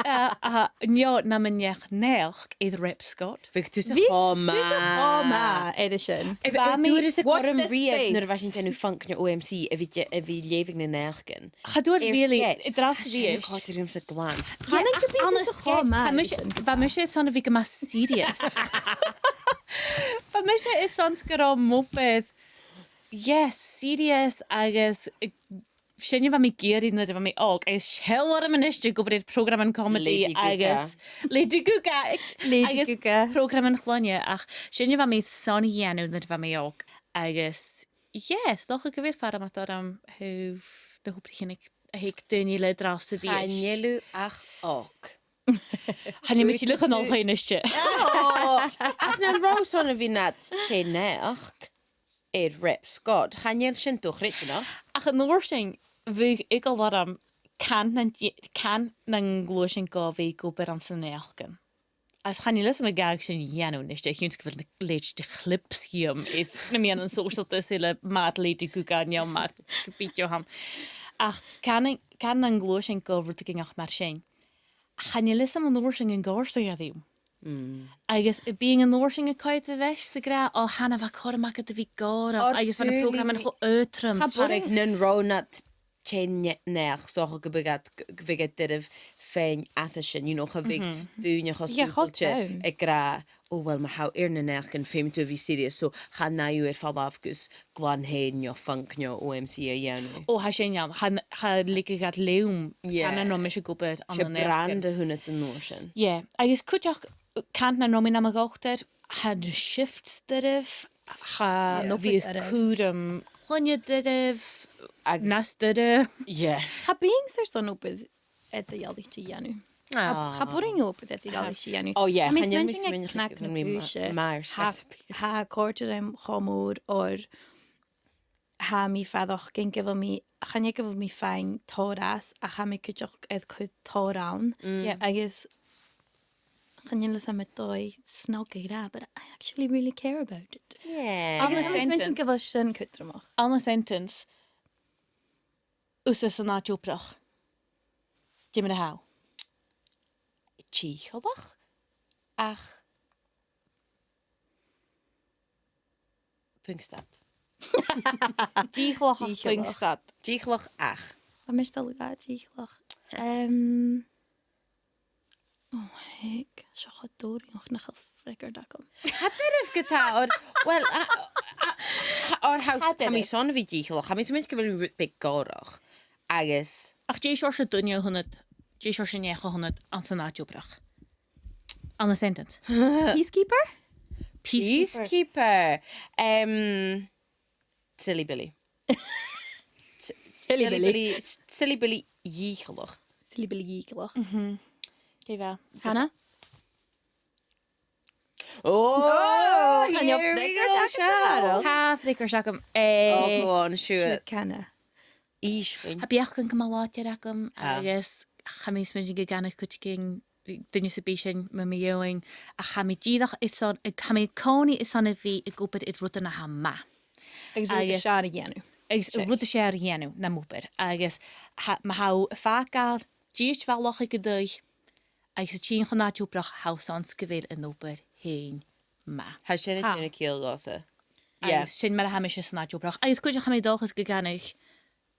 Eh, aha, no, nam neach-naidheachd air Rep Scott. Bhiodh tusa cho math. Bhiodh tusa cho math air a sin. Bha mi, watch this space. Nuair a bha sinn a' dèanamh Fonk no O M C, a bhith de-, a bhith a' leughadh nan naidheachdan. Cha d' fhuair really, an-dràsta a-rithist. Còta rium-sa glan. Chan eil gu bhith ann an sketch. Bha mise, bha mise airson a bhith gu math serious. Bha mise airson 's gun robh m' obair, yes, serious agus, eh, sin a bha mi ag iarraidh nuair a bha mi òg. Agus seall orm a-nis ag obair air prògraman comedy agus Lady Gaga. Lady Gaga. Agus prògraman chloinne, ach sin a bha mi airson a dhèanamh nuair a bha mi òg. Agus yes, 's dòcha gu bheil fàraidh mhath orm thaobh na h-obraichean a th' aig daoine eile an-dràsta a-rithist. Chan eil thu ach òg. Chan eil mi tuilleadh a' dol a-niste. Ach nan robh thu airson a bhith nad tè-naidheachd air Rep Scott, chan eil sin do-chreidsinn. Ach an uair sin, bhiodh eagal orm can nan di-, can nan gluaisean gu bhith ag obair anns na naidheachdan. Agus chan eil fhios agam an gabhadh sin a dhèanamh a-niste, a chionn 's gu bheil na leithid de chlips dhìom air na meadhanan sòisealta 's eile, mar Lady Gaga no mar ge bith dè th' ann. Ach can, can nan gluaisean gu rudeigin mar sin. Chan eil fhios agam an uair sin an còrdadh e rium. Agus bidh an uair sin a' coimhead air ais 's ag ràdh, o, chan eil, bha cothrom agad a bhith gòrach, agus bha na prògraman cho aotrom. Cha b' urrainn. Nan robh thu nad tè-naidheachd, 's dòcha gum biodh iad, gum biodh iad doirbh faighinn às a sin, you know, cha bhiodh daoine cho sùbailte ag ràdh, o, well, ma tha thu air na naidheachdan, feumaidh tu a bhith serious, so chan fhaigh thu air falbh gus glan fhèin no Fonk no O M C a dhèanamh. O, tha sin ann, cha, cha leigeadh iad leam, yeah, can nan robh mise ag obair ann an naidheachdan. 'S e brand a th' annad an uair sin. Yeah, agus cuideachd, can nan robh mi nam dhotair, tha na shifts doirbh, cha bhiodh cùram chloinne doirbh, agus nas doirbh. Yeah. Cha bhithinn-sa airson obair eadar-dhealaichte a dhèanamh. Cha, cha b' urrainn dhomh obair eadar-dhealaichte a dhèanamh. O, yeah. Tha mi a' smaointinn aig Cnoc na Cùise, tha, tha e a' còrdadh rium cho mòr oir tha mi a' faireachdainn gu bheil mi, chan e gu bheil mi a' faighinn tòrr às, ach tha mi cuideachd air cur tòrr ann. Yeah. Agus chan eil fhios agam an dòigh snog a ràdh, but I actually really care about it. Yeah. Agus tha mi a' smaointinn gu bheil sin cudromach. Ann an sentence, thusa san àite-obrach. Dè mar a tha thu? Dìcheallach, ach puing stad. Dìcheallach ach puing stad. Dìcheallach ach. Tha mise a' dol a ràdh dìcheallach. Em, o, heck, seo cho dòrainneach nach eil freagairt agam. Tha e doirbh gu leòr, well, a, a, a, oir tha, tha mi airson a bhith dìcheallach, tha mi a' smaointinn gu bheil mi rud beag gòrach, agus ach dè seòrsa duine a th' annad, dè seòrsa neach a th' annad anns an àite-obrach? Ann an sentence. Peacekeeper? Peacekeeper. Peacekeeper. Em, Silly Billy. S-, Silly Billy. Silly Billy, s-, Silly Billy dhìcheallach. Silly Billy dhìcheallach. Mhm. Dè bha? Hannah? Oh, oh, chan eil freagairt agam, Carol. Tha freagairt agam. Eh, oh, go on, siuthad. Siuthad, can. Is sinn. Tha beachdan gu math làidir agam, agus tha mi a' smaoineachadh gun canadh cuideigin, duine sam bith sin, mu mo dheidhinn, ach tha mi dìreach airson, tha mi an-còmhnaidh airson a bhith ag obair air rudan a tha math. Agus rud as fheàrr a dhèanamh. Agus rud as fheàrr a dhèanamh nam obair. Agus tha, ma tha thu a' fàgail dithis bhalach aig an taigh, agus a' tighinn chun àite-obrach, tha thu airson 's gu bheil an obair fhèin math. Tha sin a' dèanamh ciall dhòmhsa. Yeah. Agus sin mar a tha mise san àite-obrach. Agus cuideachd tha mi an dòchas gun canadh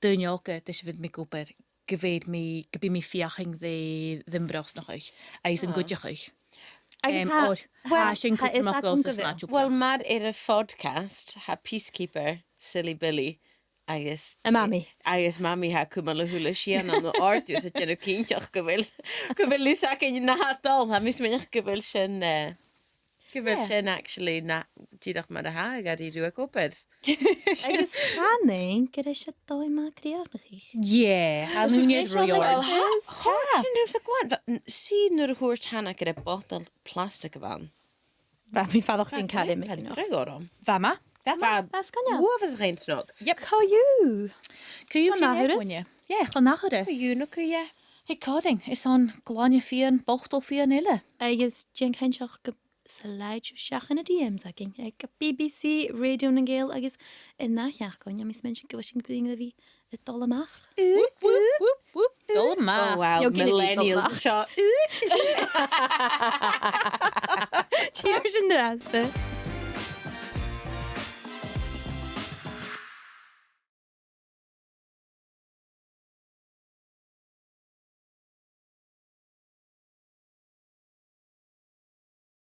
daoine òga, dè as a bheil mi ag obair, gu bheil mi, gum bi mi a' feuchainn ri, ri m' bhrosnachadh agus an cuideachadh. Agus tha, well, tha sin cudromach dhòmhsa san àite-obrach. Well, mar air a' phodcast, tha Peacekeeper, Silly Billy, agus a Mamaidh. Agus Mamaidh tha a' cumail a h-uile sìon ann an òrdugh 's a' dèanamh cinnteach gu bheil, gu bheil fios againn na tha dol. Tha mi a' smaoineachadh gu bheil sin, eh, gu bheil sin actually na, dìreach mar a tha, ag iarraidh ruith ag obair. Agus chanainn gur e seo dòigh math crìochnachadh. Yeah, tha mi an dòchas. Well, tha, tha sin riamh sa glan. Bha, n-, 's e nuair a thuirt Hannah gur e botal plastic a bh' ann. Bha mi fadachd an cailin mi. Bha dragh orm. Bha math. Bha math. Bha sgoinneil. Uabhasach fhèin snog. Yep. Co-dhiù. Co-dhiù. Chun atharrachadh. Yeah, chun atharrachadh. Co-dhiù no co-dhiù. Hey, còmhdainn, is ann glainne fìon, botal fìon eile. Agus dèan cinnteach gu slide sibh a-steach dha na D Ms againn aig B B C Radio nan Gàidheal agus an ath sheachdain, tha mi a' smaoineachadh gu bheil sinn a' bruidhinn a bhith a' dol a-mach. Whoop, whoop, whoop, whoop. Dol a-mach. Oh, wow. Millennials seo. Tìoraidh an-dràsta.